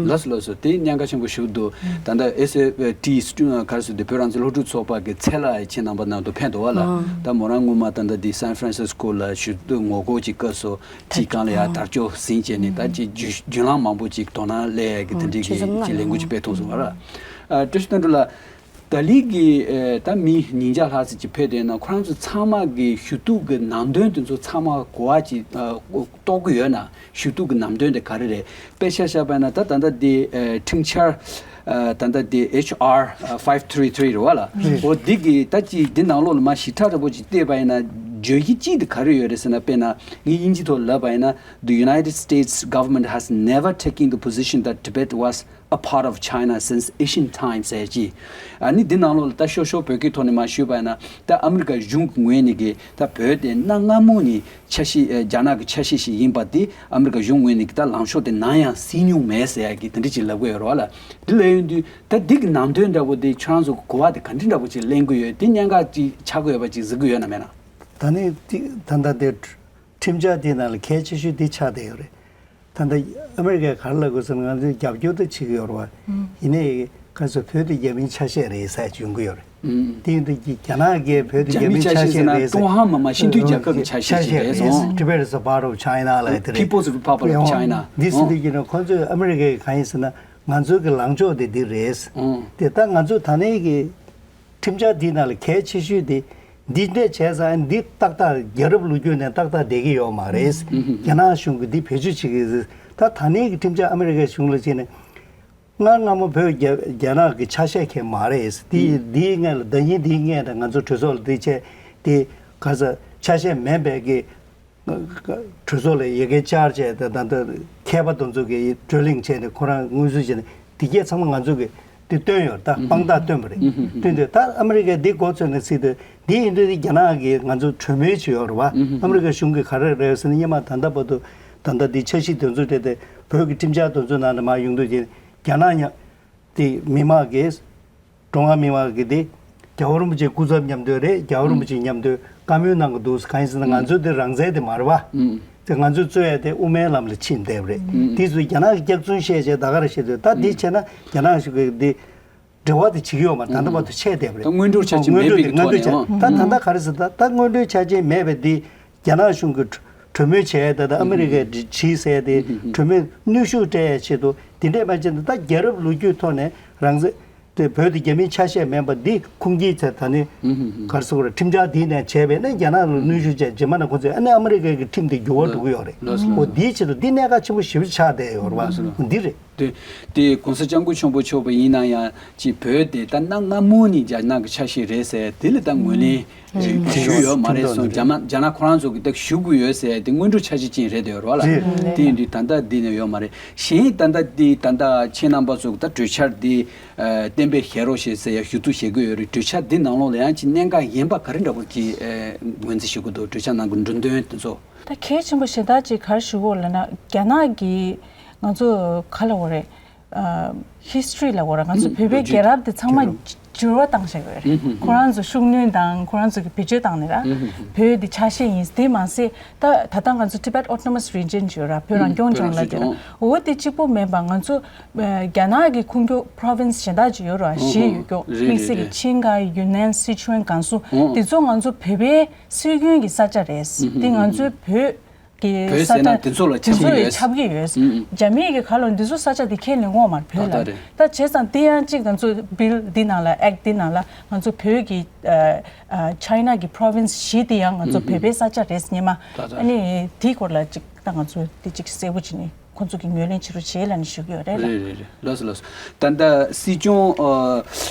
ལགས་སོ་ལགས་སོ། དེ་གནད་འགག་ཆེན་པོ་ཞིག་འདུག་ད་ལྟ་ཨེས་ཨེ་ཊི་ག་རེ་ཟེར་དུས། བོད་རང་བཙན་སློབ་ཕྲུག་ཚོགས་པ་གི་ཚད་ལ་ཁྱེད་རྣམ་པ་ནང་དུ་ཕེབས་འདུག་བ་ལ། ད་མོ་རང་སྔོན་མ་ད་ལྟ་འདི་སན་ཧྥ་རན་སིས་ཀོ་ལ་ཞུ་གཏུག་ངོ་རྒོལ་ཅིག་སྐབས་སུ་ཅིག་སྒང་ལ་ཡ་དར་ལྕོག་ཟིན་བྱས་ནས། ད་ཅིག་རྒྱུན་རྒྱུན་ལམ་མང་པོ་ཅིག་དོ་སྣང་སླེབས་ཡ་གི་དེ་འདྲའི་གི་ཅིག་ལས་འགུལ་ཅིག་སྤེལ་ཐུབ་སོང་བ་ལ། ཨ། བཀྲ་ཤིས་དོན་གྲུབ་ལགས། ད་ལི་གི་ཨེ། ད་མི་ཉིས་བརྒྱ་ལྷག་ཙམ་ཅིག་ཕེབས་དེ་ན། ཁོ་རང་ཚོ་ཚང་མ་གི་ཞུ་གཏུག་གི་ནང་དོན་དེ་ཚོ་ཚང་མ་གོ་བ་ཅིག་ཨ། རྟོགས་ཀྱི་ཡོད་ན། ཞུ་གཏུག་གི་ནང་དོན་དེ་ག་རེ་རེད། དཔེ་ཆ་བཞག་པ་ཡིན་ན། ད་ད་ལྟ་དེ་ཨེ། ཁྲིམས་འཆར་ཨ། ད་ལྟ་དེ་ཨེཆ་ཨར་ཕའིབ་ཐི་རི་ཐི་རི་རེད་བ་ལ། འོ་འདི་གི་ད་ཅིག་འདི་ནང་ལོགས་ལ་མར་ཞིབ་ཕྲ་འདྲ་པོ་ཅིག་བལྟས་པ་ཡིན་ན། བརྗོད་གཞི་གཅིག་དེ་ག་རེ་ཡོད་རེད་ཟེར་ན། དཔེར་ན་ངས་དབྱིན་ཇི་ཐོག་ལབ་པ་ཡིན་ན། The United States government has never taken the position that Tibet was a part of China since ancient times ཟེར་གྱི། ཨ་ནི་འདི་ནང་ལོགས་ལ་ད་ཤོར་ཤོར་བོད་སྐད་ཐོག་ནས་མར་ཞུས་པ་ཡིན་ན། ད་ཨ་མི་རི་ཀ་གཞུང་གི་ངོས་ནས་ཀྱི་ད་བོད་དེ་གནའ་སྔ་མོ་ནས་ཆ་ཤས་ཨ། རྒྱ་ནག་གི་ཆ་ཤས་ཤིག་ཡིན་པ་དེ་ཨ་མི་རི་ཀ་གཞུང་ངོས་ནས་ཀྱི་ད་ལངས་ཕྱོགས་དེ་ནམ་ཡང་ཟིན་མྱོང་མེད་ཟེར་ཡ་གི་དེ་འདྲ་ཅིག་ལབ་ཀྱི་ཡོད་རེད་བ་ལ། འདི་ལབ་ཡོང་དུས་ད་འདི་གི་ནང་དོན་འདྲ་པོ་དེ་ཁྱོད་རང་ཚོ་གོ་བ་དེ་ག་འདྲ་འདྲ་པོ་ཅིག་ལེན་གྱི་ཡོད། དེ་གནད་འགག་ཅིག་ཆགས་ཀྱི་ཡོད་པ་ཅིག་གཟིགས་ཀྱི་ཡོད་ན་མེད་ན། ད་ནི་འདི་ད་ལྟ་དེ་ཁྲིམས་འཆར་འདི་ནང་ལ་གལ་ཆེ་ཤོས་འདི་ཆགས་བསྡད་ཡོད་རེད། ད་ལྟ་ཨ་མི་རི་ཀས་ག་རེ་ལབ་དགོས་ཟེར་ན། ང་ཚོས་རྒྱབ་སྐྱོར་དེ་བྱེད་ཀྱི་ཡོད་རེད་བ། ཡིན་ནའི་ག་ཚོད་བོད་དེ་རྒྱ་མིའི་ཆ་ཤས་རེད་ཟེར་ཡོང་གི་ཡོད་རེད། དེ་ཡིན་དུས་རྒྱ་ནག་གིས་བོད་དེ་རྒྱ་མིའི་ཆ་ཤས་རེད་ཟེར། ཀྲུང་ཧྭ་མི་དམངས་སྤྱི་མཐུན་རྒྱལ་ཁབ་ཀྱི་ཆ་ཤས་ཤིག་རེད་སོང་། Tibet is a part of China ལབ་དེ་རེད། People's Republic of China འདི་ཟེར་དུས་ཀྱི་ནི་ཁོང་ཚོས་ཨ་མི་རི་ཀའི་གང་ཡིན་ཟེར་ན། ང་ཚོའི་གི་ལངས་ཕྱོགས་དེ་འདི་རེད། དེ་ད་ང་ཚོ་ད་ནས་གི་ཁྲིམས་འཆར་འདི་ནང་ལ་གལ་ཆེ་ཤོས་དེ། འདི་འདྲས་བྱས་ཙང་འདི་ཏག་ཏག་རྒྱལ་རབས་ལོ་རྒྱུས་ནས་ཏག་ཏག་བསྡད་ཀྱི་ཡོད་མ་རེད། རྒྱ་ནག་གཞུང་གིས་འདི་བེད་སྤྱོད་བྱེད་ཀྱི་རེད། ད་ད་ནས་གི་ཁྲིམས་འཆར་ཨ་མི་རི་ཀའི་གཞུང་ལ་བྱས་ནས། སྔར་སྔ་མོ་བོད་རྒྱ་རྒྱ་ནག་གི་ཆ་ཤས་ཁེལ་མ་རེད། འདི་འདིའི་སྔོན་ལ་ཟླ་ཉིན་འདིའི་སྔོན་ལ་ང་ཚོ་གྲོས་ཚོགས་ལ་འདི་བྱས། དེ་ག་ས་ཆ་ཤས་མིན་པའི་གི་གྲོས་ཚོགས་ལ་ཡ་གི་བཅར་བྱས། ད་ད་ད་མཁས་པ་དེ་ཚོ་གིས་བགྲོ་གླེང་བྱས་ནས་ཁོ་རང་མངོན་གསལ་བྱས་ནས་དེ་གས་ཚང་མ་ང་ཚོ་གིས་དེ་བཏོན་ཡོད། ད་དཔང་རྟགས་བཏོན་པ་རེད། བཏོན་དུས་ད་ཨ་མི་རི་ཀས་འདི་མགོ་ཚོས་ནས་སྲིད་དུས། འདི་ཡིན་དུས་རྒྱ་ནག་གིས་ང་ཚོ་གྲོས་མོལ་བྱས་ཡོད་རེད་བ། ཨ་མི་རི་ཀ་གཞུང་གིས་ག་རེ་རེད་ཟེར་ན། སྔོན་མ་ད་ལྟ་བར་དུ་ད་ལྟ་འདི་འཆར་གཞི་དེ་ཚོ་སྤྲད་དེ་བོད་ཀྱི་ཁྲིམས་འཆར་དེ་ཚོ་ནང་ལ་མར་ཡོང་དུས་ཀྱི་རྒྱ་ནག་ཉ་དེ་མི་མང་གིས། ཀྲུང་ཧྭ་མི་མང་གིས་དེ་རྒྱལ་བ་རིན་པོ་ཆེའི་སྐུ་ཚབ་མཉམ་དུ་རེད། རྒྱལ་བ་རིན་པོ་ཆེ་མཉམ་དུ་བཀའ་མོལ་གནང་གི་འདུག་གང་ཡིན་ཟེར་ན། ང་ཚོའི་དེ་རང་བཙན་དེ་མ་རེད་བ། དེ་ང་ཚོས་རྩོད་ཡ་དེ་དབུ་མའི་ལམ་ལ་ཕྱིན་བསྡད་པ་རེད། དེ་ཚོས་རྒྱ་ནག་གི་སྐྱག་རྫུན་བཤད་བྱས་ད་ག་རེ་བཤད་འདུག་ད་འདི་བྱས་ན་རྒྱ་ནག་གཞུང་གིས་འདི་འབྲེལ་བ་དེ་བྱེད་ཀྱི་ཡོད་མ་རེད། ད་ལྟ་བར་དུ་ཆད་བསྡད་པ་རེད། ད་སྔོན་འགྲོ་འཆར་ཅན་མེད་པའི་ཐོག་ནས། སྔོན་འགྲོ་དེ་ད་ད་ལྟ་ག་རེ་ཟེར། ད་ད་སྔོན་འགྲོའི་འཆར་ཅན་མེད་པའི་འདི་རྒྱ་ནག་གཞུང་གིས་གྲོས་མོལ་བྱས། ད་ལྟ་ཨ་མི་རི་ཀས་བྲིས་ཟེར་དེ་གྲོས་མོལ་གནོན་ཤུགས་སྤྲད་ཡའི་ཆེད་དུ། དེ་འདྲས་མ་བྱས་ན་ད་རྒྱལ་རབས་ལོ་རྒྱུས་ཐོག་ནས་རང་བཙན་དེ་བོད་དེ་རྒྱ་མིའི་ཆ་ཤས་མིན་པ་འདི་ཁུངས་སྐྱེལ་ཚེ། ད་ནི་ག་རེ་ཟེར་དགོས་རེད། ཁྲིམས་འཆར་འདི་ནས་བྱས་པས་ན་རྒྱ་ནག་ལ་གནོན་ཤུགས་བྱས། རྗེས་མ་ན་ཁོ་ཚོས་ཨ་ནི་ཨ་མི་རི་ཀའི་གི་ཁྲིམས་དེ་འགྱུར་བ་འགྲོ་གི་ཡོད་རེད། འོ་འདིའི་ཆེད་དུ་འདི་གནད་འགག་ཆེན་པོ་ཞེ་པོ་ཆགས་བསྡད་ཡོད་རེད་བ། འོ་འདི་རེད། དེ་དེ་༸གོང་ས་༸སྐྱབས་མགོན་ཆེན་པོ་མཆོག་པ་ཡིན་ན་ཡང་ཅིག་བོད་དེ་ད་གནའ་སྔ་མོ་ནས་རྒྱ་ནག་གི་ཆ་ཤས་རེད་ཟེར། དེ་ལ་ད་ངོས་ལེན་ཞུས་ཡོད་མ་རེད་སོང་། རྒྱ་མ་རྒྱ་ནག་ཁོ་རང་ཚོ་གི་ད་ཞུ་དགོས་ཡོད་ཟེར་དེ་སྔོན་འགྲོ་འཆར་གཞི་ཅན་རེད་དེ་ཡོད་རེད་བ་ལ། དེ་ཡིན་དུས་ད་ལྟ་འདི་ནས་ཡོད་མ་རེད། གཞན་ད་ལྟ་འདི་ད་ལྟ་ཁྱེད་རྣམ་པ་ཚོ་གི་ད་གྲོས་འཆར་འདི་གཏན་འབེབས་བྱེད་རོགས་བྱེད་ཟེར་ཡ་ཞུ་གཏུག་བྱེད་དགོས་ཡོད་རེད། གྲོས་འཆར་འདི་ནང་ལོགས་ལ་ཡང་ཅིག་གནད་འགག་གཞན་པ་ག་རེ་འདྲ་པོ་ཅིག་ངོས་འཛིན་ཞུ་གི་འདུག་གྲོས་འཆར་ནང་གི་འབྲུ་དོན་དེ་ཚོ། ད་གལ་ཆེན་པོ་གཞན་དག་ཅིག་ག་རེ་ཞུ་དགོས་ལབ་ན། རྒྱ་ནག་གིས་ང་ཚོ་ག་ལབ་དགོས་རེད། ཨ། ཧི་སི་ཊོ་རི་ལབ་དགོས་རེད། ང་ཚོ་བོད་པའི་རྒྱལ་རབས་དེ་ཚང་མ་འགྱུར་བ་བཏང་བཞག་ཡོད་རེད། ཁོ་རང་ཚོ་ཤུགས་སྣོན་དང་ཁོ་རང་ཚོ་གི་བེད་སྤྱོད་བཏང་ནས་ར། བོད་འདི་ཆ་ཤས་ཡིན། དེ་མ་ཟད་ད་ད་ལྟ་ང་ཚོ་Tibet Autonomous Region ཅིག་ཡོད་ར། བོད་རང་སྐྱོང་ལྗོངས་ལབ་ཀྱི་ར། འོ་དེ་གཅིག་པོ་མིན་པ་ང་ཚོ་རྒྱ་ནག་གི་ཁོངས་ཀྱི་པོ་རོ་ཝིན་སི་གཞན་དག་ཅིག་ཡོད་ར། བཞི་ཡོད་ཀྱོག་དམིགས་བསལ་གྱི་ཆིང་ག་ཡུན་ནན་སི་ཁྲོན་ཀན་སུའུ་དེ་ཚོ་ང་ཚོ་བོད་པའི་སྲོལ་རྒྱུན་གྱི་ས་ཆ་རེད། དེ་ང་ཚོའི་བོད་ཀྱི་བོད་ས་ཟེར་ན་ཆ་དེ་ཚོ་ལ་དེ་ཁྱབ་ཚོ་ཀྱི་ཡོད། ཁྱབ་ཀྱི་ཡོད། རྒྱ་མིས་ཀྱི་ག་ལབ་འདི་ཚོ་ས་ཆ་དེ་ཁས་ལེན་གྱི་ཡོད་མ་རེད་བོད་ལ། ད་བྱས་ཙང་དེ་ཡང་གཅིག་ང་ཚོ་བིལ་འདི་ནང་ལ་ཨེཀ་འདི་ནང་ལ་ང་ཚོ་བོད་ཀྱི་ཨ་ཨ་ཆའི་ན་གི་པོ་རོ་ཝིན་སི་བཞི་དེ་ཡང་ང་ཚོ་བོད་པའི་ས་ཆ་རེད་སྙམ། ཨ་ནི་དེའི་སྐོར་ལ་གཅིག་ད་ང་ཚོ་དེ་གཅིག་གསལ་པོ་བྱས་ནས་ཁོ་ཚོ་གི་ངོས་ལེན་བྱེད་རོགས་བྱེད་ལབ་ནས་ཞུ་གི་ཡོད་རེད་ལ། རེད་རེད་རེད། ལགས་སོ་ལགས་སོ། ད་ལྟ་སྲིད་སྐྱོང་ཨ།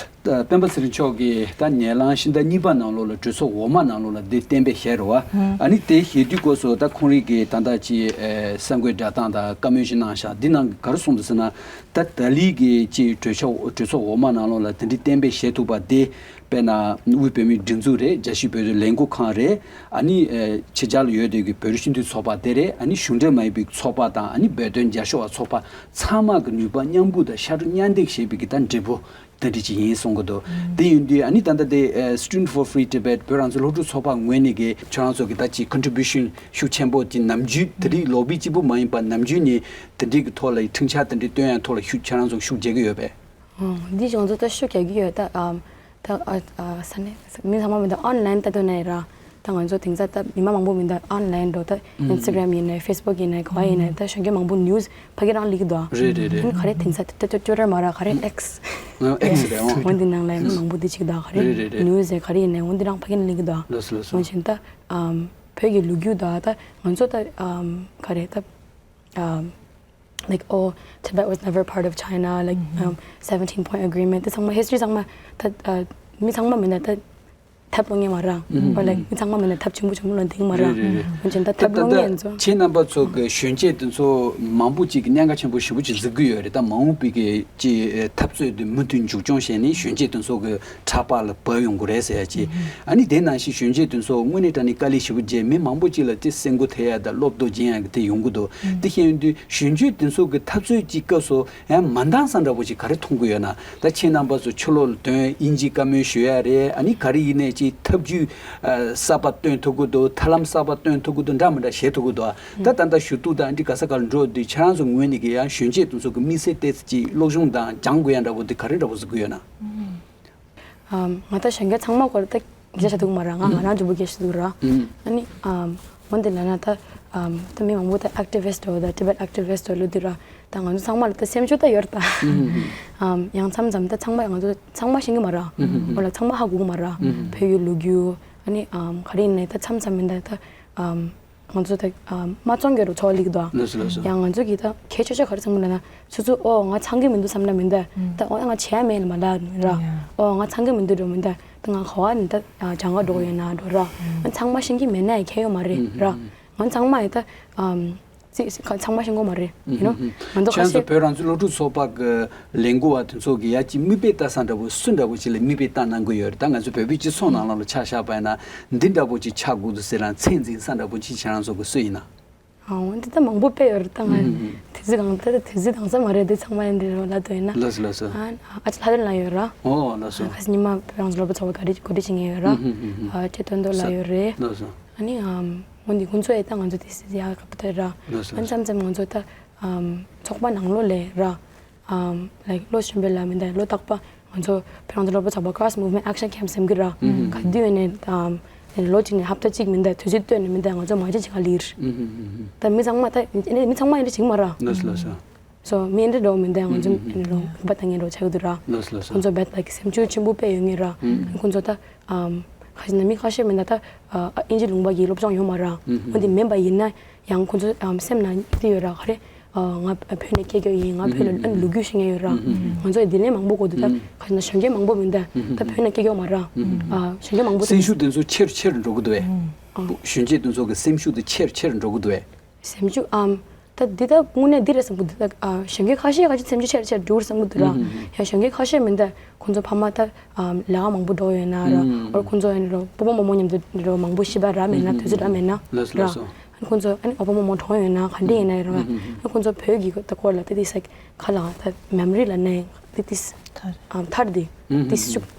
སྤེན་པ་ཚེ་རིང་མཆོག་གིས་ད་ཉེ་ལམ་ཕྱི་ཟླ་གཉིས་པ་ནང་ལོགས་ལ་གྲོས་ཚོགས་འོག་མ་ནང་ལོགས་ལ་འདི་གཏན་འབེབས་བྱས་རེད་བ། ཨ་ནི་དེ་བྱེད་དུས་སྐབས་སུ་ད་ཁོང་རང་གིས་ད་ལྟ་ཅིག་ཨེ་གསར་འགོད་བསྒྲགས་སྟངས་དང་བཀའ་མོལ་ཞིག་གནང་བཞག་འདི་ནང་ག་རེ་གསུངས་འདུག་ཟེར་ན། ད་ད་ལི་གི་ཅིག་གྲོས་ཚོགས་གྲོས་ཚོགས་འོག་མ་ནང་ལོགས་ལ་དེ་འདྲའི་གཏན་འབེབས་བྱེད་ཐུབ་པ་དེ། དཔེར་ན་དབུས་བོད་མིའི་སྒྲིག་འཛུགས་རེད། རྒྱལ་སྤྱིའི་བོད་དོན་ལས་འགུལ་ཁང་རེད། ཨ་ནི་ཨེ་ཕྱི་རྒྱལ་ལ་ཡོད་བསྡད་ཀྱི་བོད་རིགས་སྤྱི་མཐུན་ཚོགས་པ་དེ་རེད། ཨ་ནི་གཞུང་འབྲེལ་མ་ཡིན་པའི་ཚོགས་པ་དང་། ཨ་ནི་བོད་དོན་རྒྱབ་སྐྱོར་བ་ཚོགས་པ་ཚང་མ་གི་ནུས་པ་མཉམ་སྒུག་དང་ཕྱར་གྲུ་མཉམ་འདེགས་བྱེད་པའི་གི་ད་འབྲས་བུ། དེ་འདྲ་ཅིག་ཡིན་གསུང་གི་འདུག་དེ་ཡིན་དུས་ཨ་ནི་ད་ལྟ་དེ་ཨ་Student for Free Tibet བོད་རང་བཙན་སློབ་ཕྲུག་ཚོགས་པ་ངོས་ནས་ཀྱི་ཁྱོད་རང་ཚོ་གི་ད་ཅིག་contribution ཤུགས་ཆེན་པོ་ཅིག་ནམ་རྒྱུན་དེ་རིང་ལོ་བི་གཅིག་པུ་མ་ཡིན་པ་ནམ་རྒྱུན་ནས་དེ་འདྲའི་གི་ཐོག་ལ་འཕྲིན་ཆ་དེ་འདྲའི་སྟོན་ཡ་ཐོག་ལ་ཤུགས་ཁྱེད་རང་ཚོ་ཤུགས་རྒྱག་གི་ཡོད་པས། ཨོ། འདི་ང་ཚོ་ད་ཤུགས་རྒྱག་གི་ཡོད་ད། ཨམ། ད་ཨ་ཨ་ས་གནས་མི་ཚང་མ་མི་འདུག online ལྟ་དུས་ན་ཡིན་ར། ད་ང་ཚོ་དེང་སང་ད་ཉི་མ་མང་པོ་མི་འདུག online འགྲོ་ད། Instagram ཡིན་ནའི་Facebook ཡིན་ནའི་ག་བ་ཡིན་ནའི་ད་གཞོན་སྐྱེས་མང་པོ་news ཕ་གི་རང་ལིག་འདུག་རེད་རེད་རེད། ཨ་ནི་ག་རེ་དེང་སང་ད་ད་Twitter མ་ར་ག་རེ་X ཨ་X རེད་འོང་། འོན་ཏེ་ནང་ལ་མི་མང་པོ་འདི་ཅིག་འདུག་ག་རེ་རེད་རེད་རེད། news རེད་ག་རེ་ཡིན་ནའི་འོན་ཏེ་རང་ཕ་གི་ནས་ལིག་འདུག་ལགས་སོ་ལགས་སོ། འོན་ཅིང་ད་ཨམ་བོད་ཀྱི་ལོ་རྒྱུས་དང་ད་ང་ཚོ་ད་ཨམ་ག་རེ་ད་ཨམ། like, oh, Tibet was never part of China, like, um, seventeen point agreement དེ་ཚང་མ་history ཚང་མ་ད་ཨ་མི་ཚང་མ་མིན་ན་ད་ཐབས་སློང་ངེས་མ་ར། or like མི་ཚང་མ་མིན་ན་ཐབས་ཆེན་པོ་ཆེན་པོ་ལ་འདེང་མ་ར། རེད་རེད་རེད། འོན་ཀྱང་ད་ད་ཐབས་སློང་ད་ངེས་ཚོ། ཁྱེད་རྣམ་པ་ཚོ་གི་གཞོན་སྐྱེས་དེ་ཚོ་མང་པོ་ཅིག་གི་གནད་འགག་ཆེན་པོ་ཞེ་པོ་ཅིག་གཟིགས་ཀྱི་ཡོད་རེད། ད་མ་འོངས་པའི་གི་ཅིག་འཐབ་རྩོད་དེ་མུ་མཐུད་མཇུག་སྐྱོང་བྱས་ནས་གཞོན་སྐྱེས་དེ་ཚོ་གི་ཕྲག་པ་ལ་བབས་ཡོང་གི་རེད་ཟེར་ཡ་ཅིག་ཨ་ནི་དེ་ནང་བཞིན་གཞོན་སྐྱེས་དེ་ཚོ་དངོས་གནས་དྲང་གནས་དཀའ་ལས་ཞེ་པོ་བརྒྱབ། མི་མང་པོ་ཅིག་ལ་དེ་སེམས་འགུལ་ཐེབས་ཡ་དང་བློ་སྟོབས་སྦྱིན་ཡ་གི་དེ་ཡོང་གི་འདུག་དེ་བཤད་ཡོང་དུས་གཞོན་སྐྱེས་དེ་ཚོ་གི་འཐབ་རྩོད་ཀྱི་སྐབས་སུ་ཡང་མ་འདང་ས་འདྲ་པོ་ཅིག་ག་རེ་མཐོང་གི་ཡོད་ན། ད་ཁྱེད་རྣམ་པ་ཚོ་ཕྱི་ལོགས་ལ་ཐོན་དབྱིན་ཇི་བཀའ་མོལ་ཞུ་ཡ་རེད། ཨ་ནི་ག་རེ་ཡིན་ནའི་ཅིག་ཐབས་ཇུས་གསར་པ་སྟོན་ཐུབ་ཀྱི་འདུག་ཐབས་ལམ་གསར་པ་སྟོན་ཐུབ་ཀྱི་འདུག་འདྲ་མི་འདྲ་བྱེད་ཐུབ་ཀྱི་འདུག་ད་ད་ལྟ་ཞུ་གཏུག་དང་འདི་ག་ས་ག་ལ་འགྲོ་དུས་ཁྱེད་རང་ཚོ་ངོས་ནས་ཀྱི་ཡང་གཞོན་སྐྱེས་དེ་ཚོ་གི་དམིགས་བསལ་ཏོག་ཙམ་ཅིག་སློབ་སྦྱོང་དང་སྦྱང་དགོས་ཡ་འདྲ་པོ་དེ་ག་རེ་འདྲ་པོ་བཟོ་གི་ཡོད་ན། ཨམ། ང་ད་གཞོན་སྐྱེས་ཚང་མ་སྐོར་ད་སྐད་ཆ་བཤད་ཐུབ་ཀྱི་མ་རེད། ང་ང་རང་མགྱོགས་པོ་སྐད་ཆ་བཤད་ཐུབ་ར། ཨ་ནི་ཨམ། འོན་ཏེ་ལབ་ན་ད་ཨམ། ད་མི་མང་པོ་ད་activist འགྲོ་ད་Tibet activist འགྲོ་ལུགས་དུས་ར། ད་ང་ཚོ་ཚང་མ་ལ་ད་སེམས་ཤུགས་ད་ཡོད་རེད་ད། ཨམ། ཡང་མཚམས་མཚམས་ད་ཚང་མ་ང་ཚོ་ཚང་མ་ཤེས་ཀྱི་མ་རེད། འོ་ལ་ཚང་མ་ཧ་གོ་གི་མ་རེད། བོད་ཀྱི་ལོ་རྒྱུས་ཨ་ནི་ཨམ་ག་རེ་ཡིན་ནའི་ད་མཚམས་མཚམས་མི་འདུག་ད་ཨམ། ང་ཚོ་ད་ཨམ། མ་བཙོང་གི་རུ་ཚོགས་ལིག་དོ། ལགས་སོ་ལགས་སོ། ཡང་ང་ཚོ་གི་ད་གལ་ཆེ་ཤོས་ག་རེ་བསམ་གི་ལབ་ན། སོ་སོ་ཨོ་ང་ཚང་གི་མི་འདུག་བསམ་ན་མི་འདུག་ད་ཨོ་ང་བྱས་མེད་ལ་མ་ལབ་ར། ཨོ་ང་ཚང་གི་མི་འདུག་འགྲོ་མི་འདུག་ད་ང་ག་བ་ནི་ད་ཨ་སྦྱང་ག་འགྲོ་ཡོད་ན་འགྲོ་ར། ང་ཚང་མ་ཤེས་ཀྱི་མེད་ན་ཡང་ཁྱད་ཡོད་མ་རེད་ར། ང་ཚང་མ་ཡི་ད་ཨམ། ཚིག་ཚང་མ་ཤེས་ཀྱི་མ་རེད། you know ང་ཚོ་ཁ་ཁྱེད་ཚོ་ཤས་བོད་རང་བཙན་སློབ་ཕྲུག་ཚོགས་པ་གི་ལས་འགུལ་བ་དེ་ཚོ་གི་ཡ་གཅིག་མིག་དཔེ་ལྟ་ས་འདྲ་པོ་སུ་འདྲ་པོ་ཅིག་ལ་མིག་དཔེ་ལྟ་གནང་གི་ཡོད་རེད། ད་ང་ཚོ་བོད་པའི་སྤྱི་ཚོགས་ནང་ལོགས་ལ་ཆ་བཞག་པ་ཡིན་ན་འདི་འདྲ་པོ་ཅིག་ཆགས་དགོས་འདུག་ཟེར་རང་ཚད་འཛིན་ས་འདྲ་པོ་ཅིག་ཁྱེད་རང་ཚོ་གི་སུ་ཡིན་ན། ཨ་འོ་འདི་ད་མང་པོ་དཔེ་ཡོད་རེད། ད་ང་དེ་ཚོ་གང་ད་དེ་ཚོ་གང་ས་མ་རེད། དེ་ཚང་མ་ཡིན་འདི་རེད་ལབ་འདོད་ཡིན་ན། ལགས་སོ་ལགས་སོ། ཨ་ཨ་ཅག་ལྷ་དོན་ལགས་ཡོད་ར། ཨོ་ལགས་སོ། ཁ་སང་ཉི་མ་བོད་རང་བཙན་སློབ་ཕྲུག་ཚོགས་པ་ག་རེ་གོ་སྒྲིག་བྱེད་མཁན་ཡོད་ར། ཨ་ཁྲི་དོན་དོ་ལགས་ཡོད་རེད། ལགས་སོ། ཨ་ནི་ཨམ། འོ་འདི་ཁོང་ཚོ་ཨེ་ད་ང་ཚོ་དེ་སྲིད་ཡག་ག་པོ་དེ་ར། ལགས་སོ། ཨ་མཚམས་མཚམས་ང་ཚོ་ད་ཨམ། ཚོགས་པ་ནང་ལོགས་ལས་ར། ཨམ། like ལོ་གཞོན་པའི་ལ་མི་འདའ་ལོ་རྟག་པ་ང་ཚོ་བོད་རང་བཙན་སློབ་ཕྲུག་ཚོགས་པ་cross movement action camp ཟེར་གི་ར། ག་དུས་ཡོད་ནས་ཨམ། ལོ་གཅིག་ནས་ཧབ་ཏ་གཅིག་མི་འདའ་དུས་ཚོད་བཏོན་ནས་མི་འདའ་ང་ཚོ་མ་བྱེད་ཅིག་ག་ལིར། ད་མི་ཚང་མ་ད་མི་ཚང་མ་ཡིན་འདྲ་ཅིག་མ་ར། ལགས་སོ་ལགས་སོ། སོ་མི་འདྲ་འགྲོ་མི་འདུག་ང་ཚོ་ཨ་ནི་ལོ་གུམ་པ་བཏང་མཁན་འགྲོ་ཆགས་ཀྱི་འདུག་ར། ལགས་སོ་ལགས་སོ། ཁོང་ཚོ་བད་ལ་སེམས་ཤུགས་ཆེན་པོ་དཔེ་ཡོད་ངེས་ར། ཁོང་ཚོ་ད་ཨམ། ཁ་ཤས་ན་མི་ཁ་ཤས་མི་འདུག་ད་ཨ་ཨིན་ཇི་ལུང་པ་གི་སློབ་སྦྱོང་ཡོད་མ་ར། འོན་ཏེ་མིན་པ་ཡིན་ན་ཡང་ཁོང་ཚོ་ཨམ་སེམས་ན་འདི་ཡོད་ར། ག་རེ་ཨ་ང་བོད་ནས་སྐྱེས་རྒྱུ་ཡིན། ང་བོད་ལ་ཨ་ནི་ལོ་རྒྱུས་ཤེས་མཁན་ཡོད་ར། ང་ཚོ་ཡི་དེ་ལས་མང་པོ་གོ་འདུག་ད་ཁ་ཤས་ན་གཞོན་སྐྱེས་མང་པོ་མི་འདུག་ད་བོད་ནས་སྐྱེས་རྒྱུ་མ་ར། ཨ་གཞོན་སྐྱེས་མང་པོ་འདུག་སེམས་ཤུགས་དེ་ཚོ་ཆེ་རུ་ཆེ་རུ་འགྲོ་གི་འདུག་བས། གཞོན་སྐྱེས་དེ་ཚོ་གི་སེམས་ཤུགས་དེ་ཆེ་རུ་ཆེ་རུ་འགྲོ་གི་འདུག་བས། སེམས་ཤུགས་ཨམ། ད་འདི་ད་དངོས་གནས་འདི་རེད་བསམ་གི་འདུག་ད་ཨ་གཞོན་སྐྱེས་ཁ་ཤས་ཁ་ཤས་སེམས་ཤུགས་ཆེར་ཆེར་འགྲོ་གི་རེད་བསམ་གི་འདུག་ར། ཡང་གཞོན་སྐྱེས་ཁ་ཤས་མིན་ད་ཁོང་ཚོ་ཕ་མ་ད་ཨམ་ལས་ཀ་མང་པོ་འགྲོ་ཡོད་ན་ར། ཨོ་ཁོང་ཚོ་ཨ་ནི་རོ་སྤོ་བོ་རྨོ་མོ་མཉམ་དུ་རོ་མང་པོ་ཤི་བ་ར་མེད་ན་དུས་ཚོད་ར་མེད་ན་ལགས་སོ་ར། ལགས་སོ། ཨ་ནི་ཁོང་ཚོ་ཨ་ནི་ཨོ་པོ་རྨོ་མོ་གྲོངས་ཡོད་ན་ག་འདྲ་ཡིན་ན་ར། ཨ་ནི་ཁོང་ཚོ་བོད་ཀྱི་ད་སྐོར་ལ་ད་ཏིས་ཁ་ལ་ད་memory ལ་ནས་ད་ཏིས་ཨམ་ཐར་དེ་ཏིས་ཤུགས་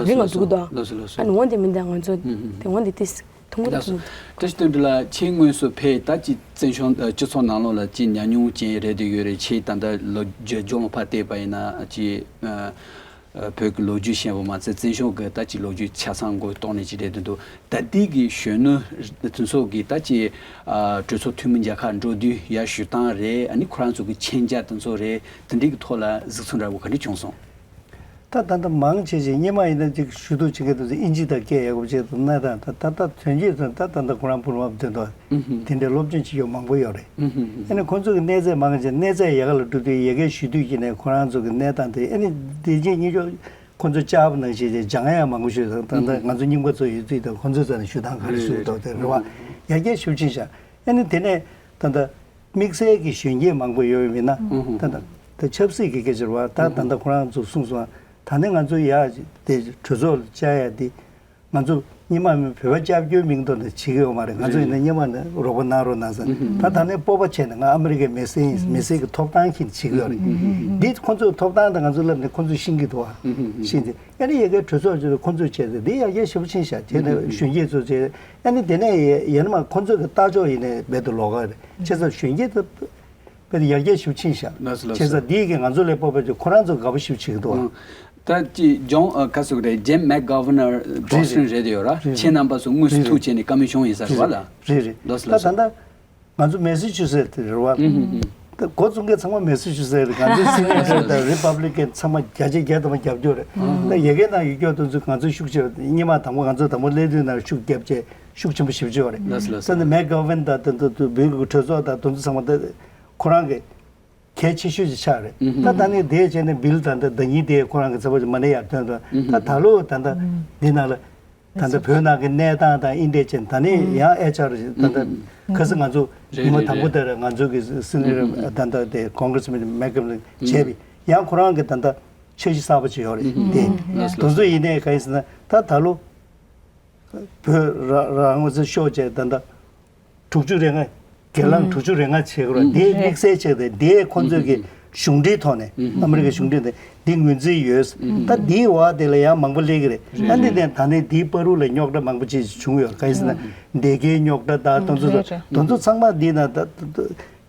རིང་ང་འདུག་ད། ལགས་སོ་ལགས་སོ། ཨ་ནི་འོན་ཏེ་མིན་ད་ང་ཚོ་དེ་འོན་ཏེ་ཏིས། ཐུང་ངུ་ལགས་སོ། ཐུང་ངུ། བཀྲ་ཤིས་དོན་གྲུབ་ལགས། ཁྱེད་དངོས་སུ་ཕེབས་ད་ཅི་བཙན་བྱོལ་ཨ་སྤྱི་ཚོགས་ནང་ལོགས་ལ་ཅི་ཉམས་མྱོང་ཅན་རེད་དེ་ཡོད་རེད། ཁྱེད་ད་ལྟ་ལོ་རྒྱུས་ལྗོངས་ལ་ཕར་བལྟས་པ་ཡིན་ན་ཅི་ཨ་ཨ་བོད་ཀྱི་ལོ་རྒྱུས་ཤེས་པ་མ་ཚད་བཙན་བྱོལ་གྱི་ད་ཅི་ལོ་རྒྱུས་ཆ་ཚང་མགོ་གཏོང་ནས་ཅི་རེད་དེ་འདུག་ད་ལྟའི་གི་གཞོན་ནུ་དེ་ཚོ་གི་ད་ཅི་ཨ་གྲོས་ཚོགས་འཐུས་མི་མཇལ་ཁ་འགྲོ་དུས་ཡ་ཞུ་སྟངས་རེད། ཨ་ནི་ཁོ་རང་ཚོ་གི་མཁྱེན་རྒྱ་དེ་ཚོ་རེད། དེ་འདྲའི་གི་ཐོག་ལ་གཟིགས་ཚུལ་འདྲ་བོ་ག་འདྲ་བྱུང་སོང་། ད་ད་ལྟ་མང་ཆེ་ཆེ་སྔོན་མ་ཡིན་ན་ཅིག་ཞུ་གཏུག་བྱེད་མཁན་དེ་ཚོ་ཨིན་ཇི་དང་སྐད་ཡག་པོ་བྱས་ཏེ་གནས་སྟངས་ད་ད་ད་དོན་གཅོད་ཚོ་ད་ད་ལྟ་ཁོ་རང་བུ་རམ་དེ་འདྲ་དེ་འདྲའི་སློབ་སྦྱོང་བྱེད་ཡག་མང་པོ་ཡོད་རེད། ཨ་ནི་ཁོང་ཚོ་གི་གནས་ཚད་མང་ཆེ་གནས་ཚད་ཡག་ག་ལ་འགྲོ་དུས་ཡ་གིར་ཞུ་གཏུག་བྱས་ནས་ཁོ་རང་ཚོ་གི་གནས་སྟངས་དེ་ཨ་ནི་དེ་རྗེས་སྙན་ཞུ་ཁོང་ཚོ་བཅར་བ་ནང་བཞིན་ཅིག་སྦྱང་ཡག་མང་པོ་ཞུས་སོང་། ད་ལྟ་ང་ཚོ་རྙིང་པ་ཚོ་ཡོད་ཚུལ་དང་ཁོང་ཚོའི་རྩ་ནས་ཞུ་སྟངས་ག་རེ་ཞུ་གི་འདུག་དེ་རེད་བ། ཡར་རྒྱས་ཞེ་པོ་ཕྱིན་ཤག་ཨ་ནི་དེ་ནས་ད་ལྟ་དམིགས་བསལ་གྱི་གཞོན་སྐྱེས་མང་པོ་ཡོད་པ་མིན་ན། ད་ད་ད་ཆབ་སྲིད་ཀྱི་སྐད་ཆ་རེད་བ། ད་ད་ལྟ་ཁོ་རང་ཚོ་གསུངས་སོང་། ད་ནི་ང་ཚོ་ཡ་དེ་གྲོས་ཚོགས་ལ་བཅར་ཡ་དེ་ང་ཚོ་ སྔོན་མ་མི་བོད་པ་སྐྱབས་བཅོལ་མིང་ཐོག་ནས་བྱེད་ཀྱི་ཡོད་མ་རེད། ང་ཚོ་ཡིན་ན་སྔོན་མ་ནས་རོགས་པ་གནང་རོགས་གནང་ཟེར། ད་ད་ནས་སྤོབས་པ་བྱས་ནས་ང་ཨ་མི་རི་ཀའི་མི་སེར་ཡིན། མི་སེར་གྱི་ཐོབ་ཐང་འཁྱེར་ནས་བྱེད་ཀྱི་ཡོད་རེད། འདི་ཁོང་ཚོའི་ཐོབ་ཐང་དང་ང་ཚོའི་ལབ་ནས་ཁོང་ཚོས་ཤེས་ཀྱི་འདུག་ཨ། ཤེས་ཏེ་ཨ་ནི་ཡ་གིའི་གྲོས་ཚོགས་ཀྱི་ཁོང་ཚོས་བྱས་ཏེ་འདི་ཡར་རྒྱས་ཞེ་པོ་ཕྱིན་ཤག་དེ་ནས་གཞོན་སྐྱེས་ཚོ་བྱས། ཨ་ནི་དེ་ནས་ཡ་ཡིན་ན་མ་ཁོང་ཚོ་གི་ལྟ་ཕྱོགས་ཡིན་ནའི་རྦད་དེ་ལོགས་ཀ་རེད། བྱས་ཙང་གཞོན་སྐྱེས་ཚོ་དཔེ་ཡར་རྒྱས་ཞེ་པོ་ཕྱིན་ཤག་ལགས་སོ་ལགས་སོ། བྱས་ཙང་འདི་ཡི་གེ་ང་ཚོ་ལས་སྤོབས་པ་ཅིག་ཁོ་རང་ཚོ་དགའ་པོ་ཞེ་པོ་བྱེད་ཀྱི་འདུག་ཨ། ད་ཅི་ཇོན་ཨ་ག་ཟེར་དགོས་རེད། ཇེམ་མེག་གྷོ་ཝར་ནར་བྷོ་སི་ཊོན་རེད་དེ་ཡོད་ར། རེད་རེད། ཁྱེད་རྣམ་པ་ཚོ་དངོས་སུ་རེད་ཐུག་རེད། བྱས་ནས་བཀའ་མོལ་བྱུང་ཡིན་ས་རེད་བ་ལ། རེད་རེད། ལགས་སོ་ད་ལགས་སོ། ད་ལྟ་ང་ཚོ་མེ་སི་ཆུ་སེ་ཊི་རེད་བ། ད་འགོ་བཙུགས་མཁན་ཚང་མ་མེ་སི་ཆུ་སེ་ཊི་རེད། ང་ཚོའི་སི་ནེ་ཊར་དང་རི་པབ་ལི་ཀན་ཚང་མ་བརྒྱ་ཆ་བརྒྱ་དང་མ་རྒྱབ་སྐྱོར་རེད། ད་ཡ་གིའི་ནང་ཡོད་སྐྱོར་དེ་ཚོས་ང་ཚོ་ཤུགས་ཆེ་བ་སྔོན་མ་དང་པོ་ང་ཚོ་དང་པོ་སླེབས་དུས་ནང་ཤུགས་རྒྱབ་བྱས་ཤུགས་ཆེན་པོ་ཞེ་པོ་བྱས་པ་རེད། ལགས་སོ་ལགས་སོ། ད་ནི་མེག་གྷོ་ཝར་ནར་དང་དེ་ཚོ་བོད་ཀྱི་གྲོས་ཚོགས་དང་དེ་ཚོ་ཚང་མ་ད་ཁོ་རང་གི་གལ་ཆེ་ཤོས་ཅིག་ཆགས་རེད། ད་ད་ནི་དེ་བྱས་ནས་བིལ་ད་ལྟ་ཟླ་ཉིན་དེ་ཁོ་རང་གི་ཚབ་པ་ཅིག་མ་ཎི་ཡར་བཏོན་དང་། ད་ད་ལོ་ད་ལྟ་འདི་ནང་ལ་ད་ལྟ་བོད་ནང་གི་གནས་སྟངས་དང་ཨིན་དེ་བྱས་ད་ནི་ཡང་ཨེཆ་ཨར་ད་ལྟ་ཁ་སང་ང་ཚོ་རེད་ཉི་མ་རེད་དང་པོ་རེད། དེར་ང་ཚོ་གི་སི་ནི་ཡར་ད་ལྟ་དེ་ཀོང་གྷི་རེ་སི་མེན་མེག་གྷོ་ཝར་ནར་བྱས་པས་ཡང་ཁོ་རང་གི་ད་ལྟ་འཆར་གཞི་གསར་པ་ཅིག་ཡོད་རེད། དེ་དེ་ཚོ་ཡིན་ནའི་ག་ཡིན་ཟེར་ན་ད་ད་ལོ་བོད་རང་རང་དབང་ཚེ་ཤོག་བྱས་ད་ལྟ་དྲུག་ཅུ་རེ་ལྔ། སྒེར་ལངས་དྲུག་ཅུ་རེ་ལྔ་བྱེད་དགོས་རེད། དེའི་དམིགས་བསལ་བྱས་ཏེ་དེའི་ཁོང་ཚོས་ཀྱི་གཞུང་འབྲེལ་ཐོག་ནས་ཨ་མི་རི་ཀའི་གཞུང་འབྲེལ་ནས་འདི་ངོས་འཛིན་ཡོད། ད་འདིའི་འོག་དེ་ལ་ཡང་མང་པོ་སླེབས་ཀྱི་རེད། ཨ་འདི་ནས་ད་ནས་འདིའི་བར་དུ་ལ་རྙོག་དྲ་མང་པོ་ཅིག་བྱུང་ཡོད། ག་ཡིན་ཟེར་ན་སྡེ་དགེའི་རྙོག་དྲ་དང་དེ་ཚོ་དེ་ཚོ་ཚང་མ་འདི་ན་ད་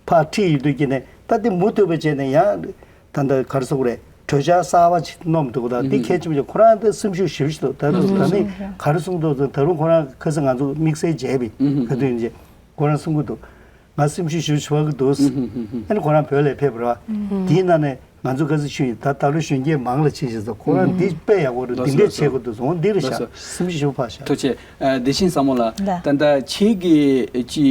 ཕར་ཁྲིད་ཡོད་དུས་ཀྱི་ནས་ད་འདི་མུ་མཐུད་པ་བྱས་ནས་ཡང་། ད་ལྟ་ག་རེ་ཟེར་དགོས་རེད། གྲོས་འཆར་གསར་པ་ཅིག་སྣོམ་འདུག་ད་འདི་གལ་ཆེན་པོ་ཅིག་ཁོ་རང་ད་སེམས་ཤུགས་ཞེ་པོ་ཞིག་འདུག་ད་ལྟ་ད་ནི་ག་རེ་གསུངས་འདུག་ད་རུང་ཁོ་རང་ཁ་སང་ང་ཚོ་དམིགས་བསལ་མཇལ་བའི་ག་དུས་ཡིན་ཅེ་ཁོ་རང་གསུང་གི་འདུག་ང་སེམས་ཤུགས་ཞེ་པོ་ཞིག་བབས་ཀྱི་འདུག་ཨ་ནི་ཁོ་རང་བོད་ལ་ཕེབས་པ་རེད་བ། དེའི་ནང་ནས་ང་ཚོ་ག་ཚོད་ཞུས་ཡིན། ད་ད་ལོ་གཞོན་སྐྱེས་མང་ལ་ཕྱིན་ཞེས་ཟེར་ཁོ་རང་འདི་དཔེ་ཡག་པོ་རེད། འདི་འདྲས་བྱེད་དགོས་འདུག་འོ་འདི་རེད་ཤག་སེམས་ཤུགས་ཞེ་པོ་འཕར་ཤག་ཐུགས་རྗེ་ཆེ། བདེ་ཆེན་བཟང་མོ་ལགས། ད་ལྟ་ཁྱེད་ཀྱིས་ཅི་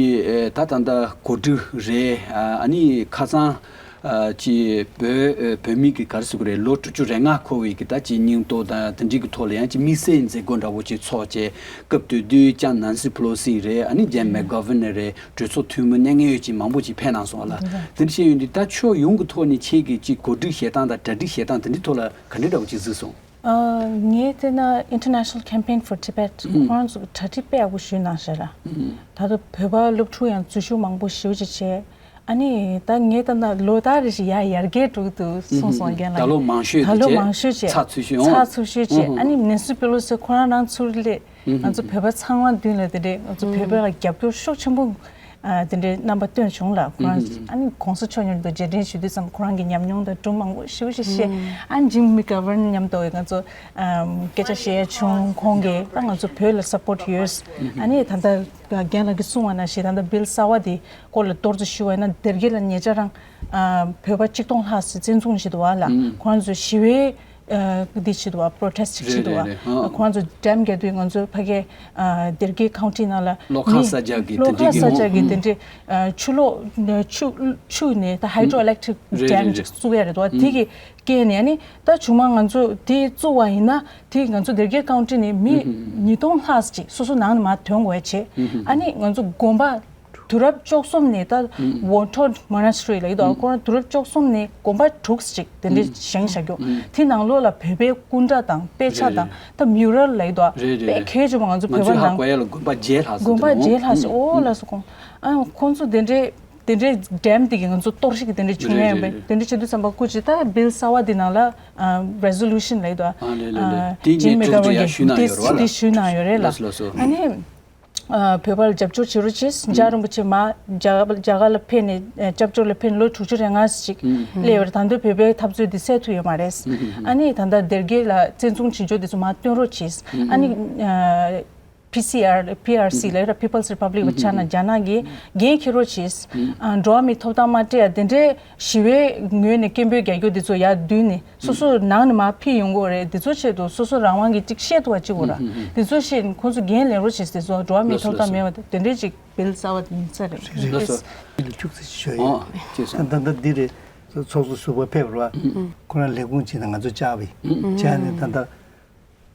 ད་ད་ལྟ་གོ་སྒྲིག་རེད། ཨ་ནི་ཁ་སང་། ཨ་ཅི་བོད་ཨ་བོད་མི་གི་ག་རེ་ཟེར་དགོས་རེད། ལོ་དྲུག་ཅུ་རེ་ལྔ་འཁོར་བའི་གི་ད་ཅི་སྙིང་སྟོབས་དང་དེ་འདྲའི་གི་ཐོག་ལ་ཡང་ཅི་དམིགས་བསལ་མཛད་སྒོ་འདྲ་བོ་ཅིག་ཚོགས་བྱས། སྐབས་དེ་དུས་ཀྱང་ནན་སི་པེ་ལོ་སི་རེད། ཨ་ནི་ཇེམ་མེག་གྷོ་ཝར་ནར་རེད། གྲོས་ཚོགས་འཐུས་མི་གནད་འགག་ཡོད་ཅིག་མང་པོ་ཅིག་ཕེབས་གནང་སོང་ལ། དེ་འདྲ་བཤད་ཡོང་དུས་ད་ཕྱོགས་ཡོངས་ཀྱི་ཐོག་ནས་ཁྱེད་ཀྱི་ཅི་གོ་སྒྲིག་བྱེད་སྟངས་དང་གྲ་སྒྲིག་བྱེད་སྟངས་དེ་འདྲའི་ཐོག་ལ་ག་འདྲ་འདྲ་བོ་ཅིག་གཟིགས་སོང་། ཨ་ངས་བལྟས་ན་International Campaign for Tibet ཁོ་རང་ཚོ་གྲ་སྒྲིག་དཔེ་ཡག་པོ་ཞུས་གནང་ཤག་ལ། ད་ལྟ་བོད་པ་སློབ་ཕྲུག་ཡང་འཛུལ་ཞུགས་མང་པོ་ཞེ་པོ་ཅིག་བྱས། ཨ་ནི་ད་ངས་ལྟ་ན་ལོ་ལྟར་རེ་བཞིན་ཡར་ཡར་རྒྱས་འགྲོ་གི་འདུག་གསུངས་སོང་། རྒན་ལགས་ད་ལོ་མང་ཤོས་ད་ལོ་མང་ཤོས་བྱས་ཚགས་ཚུད་ཤོས་ཚགས་ཚུད་ཤོས་བྱས། ཨ་ནི་ནན་སི་པེ་ལོ་སི་ཁོ་རང་རང་ཚུར་སླེབས། ང་ཚོ་བོད་པ་ཚང་མ་མདུན་ལ་དེ་འདྲས་ང་ཚོ་བོད་པ་ལ་རྒྱབ་སྐྱོར་ཤུགས་ཆེན་པོ་དེ་འདྲས་རྣམ་པ་སྟོན་བྱུང་ལ། ཁོ་རང་ཨ་ནི་གོང་ས་མཆོག་མཉམ་དུ་རྗེས་དྲན་ཞུ་དུས་ཙམ་ཁོ་རང་གི་ཉམས་མྱོང་དང་སྒྲུང་མང་པོ་ཞེ་པོ་ཞིག་བཤད། ཨ་ནི་ཇེམ་མེག་གྷོ་ཝར་ནར་མཉམ་དུ་ང་ཚོ་སྐད་ཆ་བཤད་ཡ་བྱུང་། ཁོང་གིས་ད་ང་ཚོ་བོད་ལ་སབ་པོར་ཊི་ཡོད། ཨ་ནི་ད་ལྟ་རྒན་ལགས་ཀྱིས་གསུངས་པ་ནང་བཞིན་ད་ལྟ་བིལ་གསར་པ་དེ་སྐོར་ལ་གཏོར་བརྗོད་ཞུ་བ་ཡིན་ན་སྡེ་དགེ་ལ་ཉེ་ཆར་རང་བོད་པ་གཅིག་སྟོང་ལྷག་ཙམ་བཙན་བཟུང་བྱས་འདུག་བ་ལ། ཁོ་རང་ཚོ་ཞི་བའི་ཨ་འདི་བྱེད་འདུག་བ། པྲོ་ཊེ་སི་ཊི་བྱེད་འདུག་བ། རེད་རེད་རེད། ཨ། ཁོ་རང་ཚོ་ཌེམ་རྒྱག་དུས་ང་ཚོ་ཕ་གི་ཨ་སྡེ་དགེ་ཀའུན་ཊི་ནང་ལ་གློག་ཁང་མི་གསར་རྒྱག་གི་གློག་དེ་ཁང་འདྲའི་གི་གསར་རྒྱག་གི་ཨང་དེ་འདྲའི་ཨ་ཆུ་གློག་ཆུ་ཆུ་ནས་ད་ཧའི་ཌྲོ་ཨི་ལེག་ཊི་རིག་རེད་ཌེམ་རེད་ཅིག་རེད། བཙུགས་ཡ་རེད་འདུག་བ། དེ་གི་རྐྱེན་ནས་ཨ་ནི་ད་བྱུང་མ་ང་ཚོ་དེ་བཙུགས་པ་ཡིན་ན་དེ་ང་ཚོ་སྡེ་དགེ་ཀའུན་ཊི་ནས་མི་ཉིས་སྟོང་ལྷག་ཅིག་སོ་སོ་ནང་ནས་མར་ཐོན་དགོས་བྱས། ཨ་ནི་ང་ཚོ་དགོན་པ་དུས་རབས་བཅུ་གསུམ་ནས་ད་ཝོན་ཐོད་མོ་ནེ་སི་ཊི་རི་ལབ་ཀྱི་འདུག་ཁོ་རང་དུས་རབས་བཅུ་གསུམ་ནས་དགོན་པ་དྲུག་ཅིག་དེ་འདྲའི་བཞེངས་བཞག་རྒྱུ། དེ་ནང་ལོགས་ལ་བོད་པའི་སྐུ་འདྲ་དང་དཔེ་ཆ་དང་ད་མིའུ་རལ་ལབ་ཀྱི་འདུག་རེད་རེད་དཔེ་རེད། གལ་ཆེན་པོ་ང་ཚོ་ང་བོད་པ་ཚོའི་ཧ་ནང་གོ་ཡ་ལ་དགོན་པ་བརྒྱད་ལྷག་ཙམ་དགོན་པ་འདུག་བརྒྱད་ལྷག་ཙམ་ཨོ་ལགས་སོ་ཁོང་ཨ་ཁོང་ཚོ་དེ་འདྲའི་དེ་འདྲའི་ཌེམ་དེ་གི་ང་ཚོ་གཏོར་བཤིག་གི་དེ་འདྲའི་བྱུང་ཡ་ཡིན་པས། རེད་རེད་རེད། དེ་འདྲའི་བྱེད་དུས་ཙམ་པ་སྐུ་མཁྱེན་ད་བིལ་གསར་པ་འདི་ནང་ལ་ཨ་རེ་སོ་ལུ་ཤན་ལབ་ཀྱི་འདུག་ཨ་ལས་ལས་ལས། དེ་ཇིམ་ངས་མེ་ཀ་ཊུག་ཅིག་ཡར་ཞུས་གནང་ཡོད་རེད་བ་ལ། དེ་ཞུས་གནང་ཡོད་རེད་ལ། ལགས་སོ་ལགས་སོ། ཨ་ནི། ཨ་བོད་པ་ལ་རྒྱབ་སྐྱོར་བྱེད་རོགས་བྱེད། རྒྱ་རིན་པོ་ཆེ་མ་རྒྱ་གར་རྒྱ་གར་ལ་ཕེབས་ནས་ཨ་སྐྱབས་བཅོལ་ལ་ཕེབས་ནས་ལོ་དྲུག་ཅུ་རེ་ལྔ་ཞིག་སླེབས་ཡོད་རེད། ད་དུང་བོད་པའི་འཐབ་རྩོད་འདི་སེལ་ཐུབ་ཡོད་མ་རེད། ཨ་ནི་ད་ལྟ་སྡེ་དགེ་ལ་བཙན་བཟུང་བྱེད་ཕྱོགས་འདི་ཚོ་མར་སྟོན་རོགས་བྱེད། ཨ་ནི་ཨ་པི་སི་ཨར་པི་ཨར་སི་ལབ་ཡོད་རེད། People's Republic of China རྒྱ་ནག་གིས་འགན་འཁྱེར་རོགས་བྱེད། ཨ་འགྲོ་བ་མིའི་ཐོབ་ཐང་མ་སྤྲད་ཡ་དེ་འདྲའི་ཞི་བའི་ངོས་ནས་སྐད་འབོད་རྒྱག་རྒྱུ་འདི་ཚོ་ཡར་བསྡུས་ནས། སོ་སོ་ནང་ནས་མར་ཕུད་ཡོང་གི་ཡོད་རེད། འདི་ཚོ་ཆེད་དུ་སོ་སོ་རང་དབང་གིས་ཅིག་བཤད་ཐུབ་པ་ཅིག་དགོས་ར། འདི་ཚོ་བཤད་ནས་ཁོང་ཚོ་འགན་ལེན་རོགས་བྱེད་ཟེར་སོང་། འགྲོ་བ་མིའི་ལགས་སོ་ཐོབ་ཐང་ལགས་སོ། མེད་པ་དེ་འདྲས་ཅིག་བིལ་གསར་པ་དེ་ཡིན་ས་རེད། རེད་ལགས་སོ། ལགས་སོ། ཁྱུག་ཙམ་ཞུ་ཡ་ཡོད། ཨོ་ཅེས་སོང་། ད་ད་ལྟ་འདི་རེད། ཚོགས་གཙོ་ཟུར་པ་ཕེབས་ར། ཁོ་རང་ལས་ཁུངས་བྱས་ནས་ང་ཚོ་བཅར་བས། བཅར་ནས་ད་ལྟ་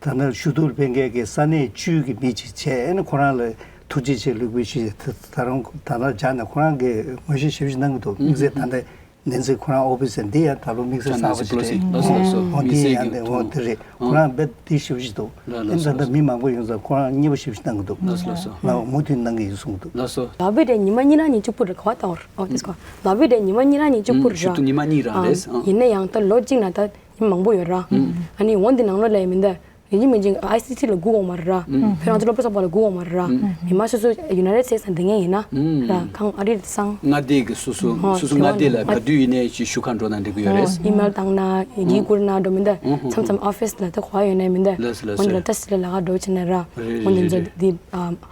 ད་ལྟ་ཞུ་གཏུག་ཕེབས་མཁན་གྱི་ས་གནས་བཅུ་གི་མི་ཅིག་བྱས། ཨ་ནི་ཁོ་རང་ལ་ཐུགས་རྗེ་ཆེ་ལུས་པོའི་ཞུ་ཡ། ད་ད་རུང་ད་ལྟ་བཅར་ནས་ཁོ་རང་གིས་ངོ་ཤེས་ཞེ་པོ་ཞིག་གནང་གི་འདུག་དམིགས་བསལ་ད་ལྟ། བསྟན་འཛིན་ཁོ་རང་ཨོ་ཕི་སི་འདི་ཡང་ད་ལོ་དམིགས་བསལ་གསར་པ་ཞིག་རེད། ལགས་སོ་ལགས་སོ། ཨོ་དམིགས་འདི་བསལ་ཡང་གྱི་འདི་འོ་ཐུང་། དེ་རེད། ཁོ་རང་དཔེ་འདི་ཞེ་པོ་ཞིག་འདུག་ལགས་ལགས་དེ་ད་སོ། ལྟ་མི་མང་པོ་ཡོང་ཙང་ཁོ་རང་མཉེས་པོ་ཞེ་པོ་ཞིག་གནང་གི་འདུག་ལགས་སོ་ལགས་སོ། ལགས་མུ་མཐུད་གནང་གི་ཡོད་གསུངས་འདུག་ལགས་སོ། ལ་བི་དེ་ཉི་མ་གཉིས་རང་ཉིན་གཅིག་པུ་རེད་ག་བ་ལྟ་བར་ཨོ་དེ་སྐོར་ལ་བི་དེ་ཉི་མ་གཉིས་རང་ཉིན་གཅིག་པུ་རེད་ཞུ་ར། ཏུ་ཉི་མ་གཉིས་རང་རེད། ཨ། ཡིན་ན་ཡང་ད་ལོ་གཅིག་ན་ད་ཉི་མ་མང་པོ་ཡོད་ར། ཨ་ནི་འོན་ཏེ་ནང་ལོགས་ལ་ཡིན་མིན་ད། ཡིན་གཅིག་མིན་གཅིག་ཨའི་སི་ཊི་ལ་སྒུག་འོང་མ་རེད་ར། ཁྱོད་རང་ཚོ་སློབ་གྲྭ་གསར་པ་ལ་སྒུག་འོང་མ་རེད་ར། མི་མང་སོ་སོ་ཡུ་ནའི་ཊེཌ་སི་ཊེཊ་ལ་འདི་ངེས་ཡིན་ན། ར་ཁང་ཨ་རི་སང་། མངའ་སྡེ་གི་སོ་སོ་ཧོ་སོ་སོ་དེ་མངའ་སྡེ་ལ་ག་དུས་ཡིན་ནའི་ཅིག་ཞུ་ག་འགྲོ་ན་འགྲིག་གི་ཡོད་རེད། ཨི་མེལ་བཏང་ན་ཡིག་བསྐུར་ན་འགྲོ་མི་འདུག་མཚམས་མཚམས་ཨོ་ཕི་སི་ལ་ད་གོ་བ་ཡོད་ནའི་མི་འདུག་ལགས་སོ་ལགས་སོ། འོན་ཏེ་ད་སི་ལ་ལ་ག་འགྲོ་ཕྱིན་ན་ར། འོན་ཏེ་ཚོ་འདི་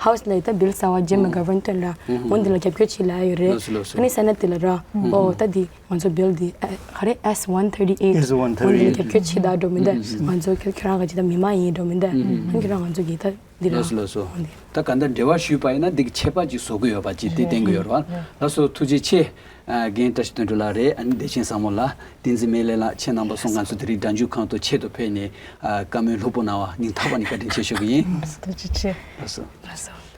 ཧའུ་སི་ལ་ད་བིལ་ཟ་བ་ཇེམ་མི་ག་ཝར་ནར་ལ། འོན་ཏེ་ལ་རྒྱབ་སྐྱོར་བྱེད་ལ་ཡོད་རེད། ལགས་སོ་ལགས་སོ། ཨ་ནི་ས་གནས་དེ་ལ་ར། ཨོ་ད་འདི། ང་ཚོ་བིལ་འདི་ཨ་ག་རེ་S one thirty eight S one thirty eight འོན་ཏེ་ལ་རྒྱབ་སྐྱོར་བྱེད་ད་འགྲོ་མི་འདུག་ང་ཚོ་ཁྱོད་ཁྱོད་རང་ག་ཅི་ད་མི་མ་ཡིན་འགྲོ་མི་འདུག་ཨ་ནི་ཁྱོད་རང་ང་ཚོ་གི་ད་འདི་ར། ལགས་སོ་ལགས་སོ། འོན་ཏེ། ད་ག་འདྲ་འབྲེལ་བ་ཞུས་པ་ཡིན་ན་འདི་གི་ཁྱད་པར་ཅིག་བཟོ་གི་ཡོད་པ་ཅིག་དེ་བསྟན་གི་ཡོད་རེད་བ། ལགས་སོ་ཐུགས་རྗེ་ཆེ། ཨ་རྒན་བཀྲ་ཤིས་དོན་གྲུབ་ལགས་རེད། ཨ་ནི་བདེ་ཆེན་བཟང་མོ་ལགས་བསྟན་འཛིན་སྨན་བླ་ལགས་ཁྱེད་རྣམ་པ་སོང་ང་ཚོ་དེ་རིང་སྒྲ་འཇུག་ཁང་དུ་ཆེད་དུ་ཕེབས་ནས་ཨ་བཀའ་མོལ་ལྷུག་པོ་གནང་བ་སྙིང་ཐག་པ་ནས་བཀའ་དྲིན་ཆེ་ཞུ་གི་ཡིན། ཐུགས་རྗེ་ཆེ། ལགས་སོ། ལགས་སོ།